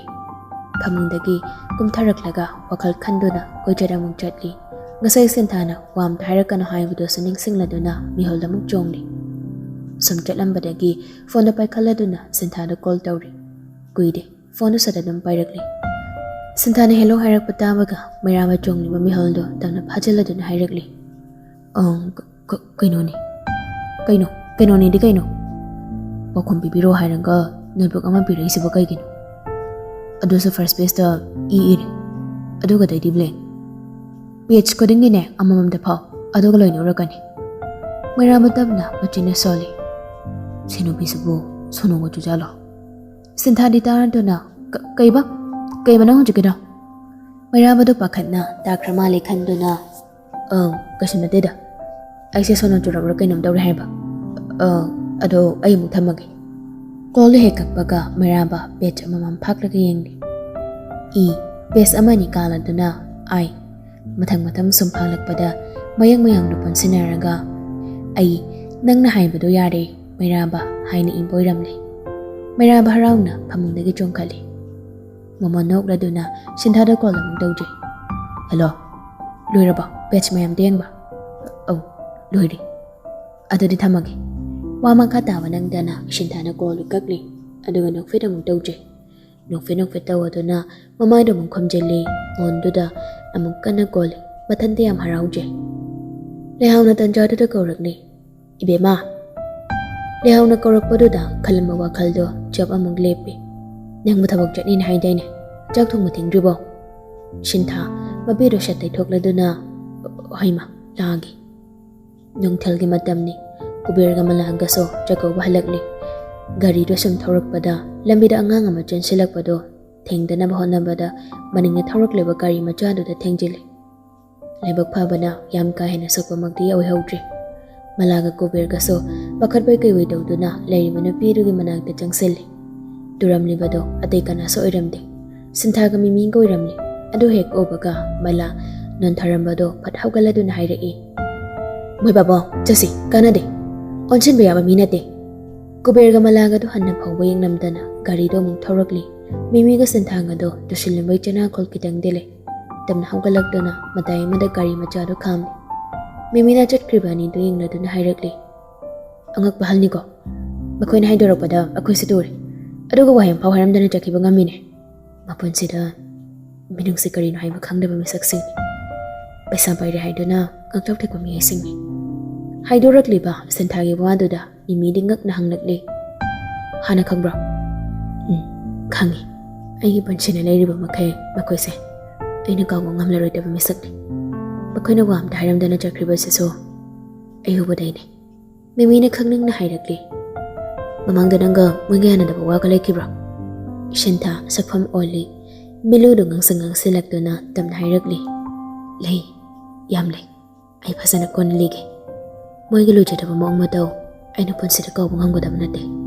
ꯐꯃꯨꯡꯗꯒꯤ ꯀꯨꯝꯊꯔꯛꯂꯒ ꯋꯥꯈꯜ ꯈꯟꯗꯨꯅ ꯀꯣꯏꯆꯠ ꯑꯃꯨꯛ ꯆꯠꯂꯤ꯫ ꯉꯁꯥꯏ ꯁꯤꯟꯊꯥꯅ ꯋꯥ ꯑꯝꯇ ꯍꯥꯏꯔꯛꯀꯅꯨ ꯍꯥꯏꯕꯗꯨꯁꯨ ꯅꯤꯡꯁꯤꯡꯂꯗꯨꯅ ꯃꯤꯍꯨꯜꯗ ꯑꯃꯨꯛ ꯆꯣꯡꯂꯤ꯫ ꯁꯨꯝ ꯆꯠꯂꯝꯕꯗꯒꯤ ꯐꯣꯟꯗꯣ ꯄꯥꯏꯈꯠꯂꯗꯨꯅ ꯁꯤꯟꯊꯥꯗ ꯀꯣꯜ ꯇꯧꯔꯤ꯫ ꯀꯨꯏꯗꯦ, ꯐꯣꯟꯗꯨ ꯁꯠ ꯑꯗꯨꯝ ꯄꯥꯏꯔꯛꯂꯤ꯫ ꯁꯤꯟꯊꯥꯅ ꯍꯦꯜꯂꯣ ꯍꯥꯏꯔꯛꯄ ꯇꯥꯕꯒ ꯃꯩꯔꯥꯝꯕ ꯆꯣꯡꯂꯤꯕ ꯃꯤꯍꯨꯜꯗꯣ ꯇꯞꯅ ꯐꯥꯖꯤꯜꯂꯗꯨꯅ ꯍꯥꯏꯔꯛꯂꯤ꯫ "ꯑꯪ, ꯀ-, ꯀ-, ꯀꯩꯅꯣꯅꯤ꯫ ꯀꯩꯅꯣ? ꯀꯩꯅꯣꯅꯤꯗꯤ ꯀꯩꯅꯣ? ꯄꯥꯎꯈꯨꯝ ꯄꯤꯕꯤꯔꯣ ꯍꯥꯏꯔꯒ ꯅꯣꯠꯕꯨꯛ ꯑꯃ ꯄꯤꯔꯛꯏꯁꯤꯕꯨ ꯀꯩꯒꯤꯅꯣ? ꯑꯗꯨꯁꯨ ꯐꯥꯔꯁ ꯄꯦꯖꯇ ꯏ ꯏꯔꯦ, ꯑꯗꯨꯒ ꯑꯇꯩꯗꯤ ꯕ꯭ꯂꯦꯡ꯫ ꯄꯦꯖ ꯈꯨꯗꯤꯡꯒꯤꯅꯦ ꯑꯃꯃꯝꯗ ꯐꯥꯎ, ꯑꯗꯨꯒ ꯂꯣꯏꯅ ꯎꯔꯛꯀꯅꯤ꯫" ꯃꯩꯔꯥꯝꯕ ꯇꯞꯅ ꯃꯆꯤꯟꯅ ꯁꯣꯜꯂꯤ꯫ "ꯁꯤ ꯅꯨꯄꯤꯁꯤꯕꯨ ꯁꯣꯅꯣꯒ ꯆꯨꯖꯥꯜꯂꯣ?" ꯁꯤꯟꯊꯥꯗꯤ ꯇꯥꯔꯗꯨꯅ, "ꯀ-, ꯀꯩꯕ? ꯀꯩꯕ ꯅꯪ ꯍꯧꯖꯤꯛꯀꯤꯗꯣ?" ꯃꯩꯔꯥꯝꯕꯗꯨ ꯄꯥꯈꯠꯅ ꯇꯥꯈ꯭ꯔ ꯃꯥꯜꯂꯦ ꯈꯟꯗꯨꯅ, "ꯑꯪ, ꯀꯩꯁꯨ ꯅꯠꯇꯦꯗ꯫ ꯑꯩꯁꯦ ꯁꯣꯅꯣ ꯆꯨꯔꯛꯂ ꯀꯩꯅꯣꯝ ꯇꯧꯔꯦ ꯍꯥꯏꯕ꯫ ꯑꯪ, ꯑꯗꯣ ꯑꯩ ꯑꯃꯨꯛ ꯊꯝꯃꯒꯦ꯫" ꯀꯣꯜꯗꯨ ꯍꯦꯛ ꯀꯛꯄꯒ ꯃꯩꯔꯥꯝꯕ ꯄꯦꯖ ꯑꯃꯃꯝ ꯐꯥꯛꯂꯒ ꯌꯦꯡꯂꯤ꯫ ꯏ, ꯄꯦꯖ ꯑꯃ ꯑꯅꯤ ꯀꯥꯜꯂꯗꯨꯅ ꯑꯥꯏ꯫ ꯃꯊꯪ ꯃꯊꯪ ꯁꯨꯝ ꯐꯥꯛꯂꯛꯄꯗ ꯃꯌꯦꯛ ꯃꯌꯥꯝꯗꯨ ꯄꯨꯟꯁꯤꯟꯅꯔꯒ, "ꯑꯩ, ꯅꯪꯅ ꯍꯥꯏꯕꯗꯣ ꯌꯥꯔꯦ, ꯃꯩꯔꯥꯝꯕ" ꯍꯥꯏꯅ ꯏꯕ ꯑꯣꯏꯔꯝꯂꯦ꯫ ꯃꯩꯔꯥꯝꯕ ꯍꯔꯥꯎꯅ ꯐꯃꯨꯡꯗꯒꯤ ꯆꯣꯡꯈꯠꯂꯤ꯫ ꯃꯃꯣꯟ ꯅꯣꯛꯂꯗꯨꯅ ꯁꯤꯟꯊꯥꯗ ꯀꯣꯜ ꯑꯃꯨꯛ ꯇꯧꯖꯩ꯫ "ꯍꯦꯜꯂꯣ, ꯂꯣꯏꯔꯕꯣ? ꯄꯦꯖ ꯃꯌꯥꯝꯗꯣ ꯌꯦꯡꯕ?" "ꯑꯧ, ꯂꯣꯏꯔꯦ꯫ ꯑꯗꯨꯗꯤ ꯊꯝꯃꯒꯦ꯫" ꯋꯥ ꯃꯈꯥ ꯇꯥꯕ ꯅꯪꯗꯅ ꯁꯤꯟꯊꯥꯅ ꯀꯣꯜꯗꯨ ꯀꯛꯂꯤ, ꯑꯗꯨꯒ ꯅꯣꯛꯐꯦꯠ ꯑꯃꯨꯛ ꯇꯧꯖꯩ꯫ ꯅꯣꯛꯐꯦꯠ ꯅꯣꯛꯐꯦꯠ ꯇꯧꯗꯨꯅ ꯃꯃꯥꯏꯗꯣ ꯑꯃꯨꯛ ꯈꯨꯝꯖꯤꯜꯂꯤ, ꯃꯣꯟꯗꯨꯗ ꯑꯃꯨꯛ ꯀꯟꯅ ꯀꯣꯜꯂꯤ, ꯃꯊꯟꯇ ꯌꯥꯝ ꯍꯔꯥꯎꯖꯩ꯫ ꯂꯩꯍꯥꯎꯅ ꯇꯟꯖꯥꯗꯨꯗ ꯀꯧꯔꯛꯂꯤ, "ꯏꯕꯦꯝꯃ!" ꯂꯩꯍꯥꯎꯅ ꯀꯧꯔꯛꯄꯗꯨꯗ ꯈꯜꯂꯝꯕ ꯋꯥꯈꯜꯗꯣ ꯆꯞ ꯑꯃꯨꯛ ꯂꯦꯞꯄꯤ꯫ "ꯅꯪꯕꯨ ꯊꯕꯛ ꯆꯠꯅꯤꯅ ꯍꯥꯏꯗꯥꯏꯅꯦ? ꯆꯥꯛ ꯊꯣꯡꯕ ꯊꯦꯡꯗ꯭ꯔꯤꯕꯣ?" ꯁꯤꯟꯊꯥ ꯃꯄꯤꯗꯣ ꯁꯠ ꯇꯩꯊꯣꯛꯂꯗꯨꯅ, "ꯍꯩꯃ, ꯂꯥꯛꯑꯒꯦ꯫" ꯅꯨꯡꯊꯤꯜꯒꯤ ꯃꯇꯝꯅꯤ꯫ ꯀꯨꯕꯦꯔꯒ ꯃꯂꯥꯒꯁꯨ ꯆꯥꯛꯀꯧꯕ ꯍꯜꯂꯛꯂꯤ꯫ ꯒꯥꯔꯤꯗꯣ ꯁꯨꯝ ꯊꯧꯔꯛꯄꯗ ꯂꯝꯕꯤꯗ ꯑꯉꯥꯡ ꯑꯃ ꯆꯦꯟꯁꯤꯜꯂꯛꯄꯗꯣ ꯊꯦꯡꯗꯅꯕ ꯍꯣꯠꯅꯕꯗ ꯃꯅꯤꯡꯗ ꯊꯧꯔꯛꯂꯤꯕ ꯒꯥꯔꯤ ꯃꯆꯥꯗꯨꯗ ꯊꯦꯡꯖꯤꯜꯂꯤ꯫ ꯂꯥꯏꯕꯛ ꯐꯕꯅ ꯌꯥꯝ ꯀꯥ ꯍꯦꯟꯅ ꯁꯣꯛꯄꯃꯛꯇꯤ ꯑꯣꯏꯍꯧꯗ꯭ꯔꯤ꯫ ꯃꯂꯥꯒ ꯀꯨꯕꯦꯔꯒꯁꯨ ꯄꯥꯈꯠꯄꯣꯏ ꯀꯩꯑꯣꯏ ꯇꯧꯗꯨꯅ ꯂꯩꯔꯤꯕ ꯅꯨꯄꯤ ꯑꯗꯨꯒꯤ ꯃꯅꯥꯛꯇ ꯆꯪꯁꯤꯜꯂꯤ꯫ ꯇꯨꯔꯝꯂꯤꯕꯗꯣ ꯑꯇꯩ ꯀꯅꯥꯁꯨ ꯑꯣꯏꯔꯝꯗꯦ, ꯁꯤꯟꯊꯥꯒ ꯃꯤꯃꯤꯒ ꯑꯣꯏꯔꯝꯂꯤ꯫ ꯑꯗꯨ ꯍꯦꯛ ꯎꯕꯒ ꯃꯂꯥ ꯅꯣꯟꯊꯔꯝꯕꯗꯣ ꯐꯠ ꯍꯧꯒꯠꯂꯗꯨꯅ ꯍꯥꯏꯔꯛꯏ, "ꯃꯣꯏ ꯕꯥꯕꯣ, ꯆꯠꯁꯤ, ꯀꯥꯟꯅꯗꯦ, ꯑꯣꯟꯁꯤꯟꯕ ꯌꯥꯕ ꯃꯤ ꯅꯠꯇꯦ"꯫ ꯀꯨꯕꯦꯔꯒ ꯃꯂꯥꯒꯗꯨ ꯍꯟꯅ ꯐꯥꯎꯕ ꯌꯦꯡꯂꯝꯗꯅ ꯒꯥꯔꯤꯗꯣ ꯑꯃꯨꯛ ꯊꯧꯔꯛꯂꯤ꯫ ꯃꯤꯃꯤꯒ ꯁꯤꯟꯊꯥꯒꯗꯣ ꯇꯨꯁꯤꯜꯂꯝꯕꯩ ꯆꯦꯅꯥꯈꯣꯜ ꯈꯤꯇꯪꯗꯤ ꯂꯩ꯫ ꯇꯞꯅ ꯍꯧꯒꯠꯂꯛꯇꯨꯅ ꯃꯇꯥꯏ ꯑꯃꯗ ꯒꯥꯔꯤ ꯃꯆꯥꯗꯨ ꯈꯥꯝꯃꯤ꯫ ꯃꯤꯃꯤꯅ ꯆꯠꯈ꯭ꯔꯤꯕ ꯑꯅꯤꯗꯨ ꯌꯦꯡꯂꯗꯨꯅ ꯍꯥꯏꯔꯛꯂꯤ, "ꯑꯉꯛꯄ ꯍꯜꯅꯤꯀꯣ, ꯃꯈꯣꯏꯅ ꯍꯥꯏꯗꯣꯔꯛꯄꯗ ꯑꯩꯈꯣꯏꯁꯨ ꯇꯨꯔꯦ, ꯑꯗꯨꯒ ꯋꯥꯍꯩ ꯑꯃꯐꯥꯎ ꯍꯥꯏꯔꯝꯗꯅ ꯆꯠꯈꯤꯕ ꯉꯝꯃꯤꯅꯦ꯫ ꯃꯄꯨꯟꯁꯤꯗ ꯃꯤꯅꯨꯡꯁꯤ ꯀꯔꯤꯅꯣ ꯍꯥꯏꯕ ꯈꯪꯗꯕ ꯃꯤꯁꯛꯁꯤꯡꯅꯤ꯫ ꯄꯩꯁꯥ ꯄꯥꯏꯔꯦ ꯍꯥꯏꯗꯨꯅ ꯉꯥꯛꯆꯥꯎ ꯊꯦꯛꯄ ꯃꯤꯑꯣꯏꯁꯤꯡꯅꯤ"꯫ ꯍꯥꯏꯗꯣꯔꯛꯂꯤꯕ ꯁꯤꯟꯊꯥꯒꯤ ꯋꯥꯗꯨꯗ ꯃꯤꯃꯤꯗꯤ ꯉꯛꯅ ꯍꯪꯂꯛꯂꯤ, "ꯍꯥꯟꯅ ꯈꯪꯕ꯭ꯔꯣ?" "ꯎꯝ, ꯈꯪꯉꯤ꯫ ꯑꯩꯒꯤ ꯄꯨꯟꯁꯤꯅ ꯂꯩꯔꯤꯕ ꯃꯈꯩ ꯃꯈꯣꯏꯁꯦ ꯑꯩꯅ ꯀꯥꯎꯕ ꯉꯝꯂꯔꯣꯏꯗꯕ ꯃꯤꯁꯛꯅꯤ꯫ ꯃꯈꯣꯏꯅ ꯋꯥ ꯑꯝꯇ ꯍꯥꯏꯔꯝꯗꯅ ꯆꯠꯈ꯭ꯔꯤꯕꯁꯤꯁꯨ ꯑꯩ ꯎꯕꯗꯩꯅꯤ"꯫ ꯃꯤꯃꯤꯅ ꯈꯪꯅꯤꯡꯅ ꯍꯥꯏꯔꯛꯂꯤ, "ꯃꯃꯥꯡꯗ ꯅꯪꯒ ꯃꯣꯏꯒ ꯌꯥꯅꯗꯕ ꯋꯥꯒ ꯂꯩꯈꯤꯕ꯭ꯔꯣ?" ꯁꯤꯟꯊꯥ ꯁꯛꯐꯝ ꯑꯣꯜꯂꯤ꯫ ꯃꯤꯠꯂꯨꯗꯨ ꯉꯥꯡꯁꯪ ꯉꯥꯡꯁꯤꯜꯂꯛꯇꯨꯅ ꯇꯞꯅ ꯍꯥꯏꯔꯛꯂꯤ, "ꯂꯩ, ꯌꯥꯝ ꯂꯩ꯫ ꯑꯩ ꯐꯖꯅ ꯀꯣꯟꯅ ꯂꯤꯒꯦ꯫ ꯃꯣꯏꯒꯤ ꯂꯨꯖꯗꯕ ꯃꯑꯣꯡ ꯃꯇꯧ ꯑꯩꯅ ꯄꯨꯟꯁꯤꯗ ꯀꯥꯎꯕ ꯉꯝꯒꯗꯕ ꯅꯠꯇꯦ"꯫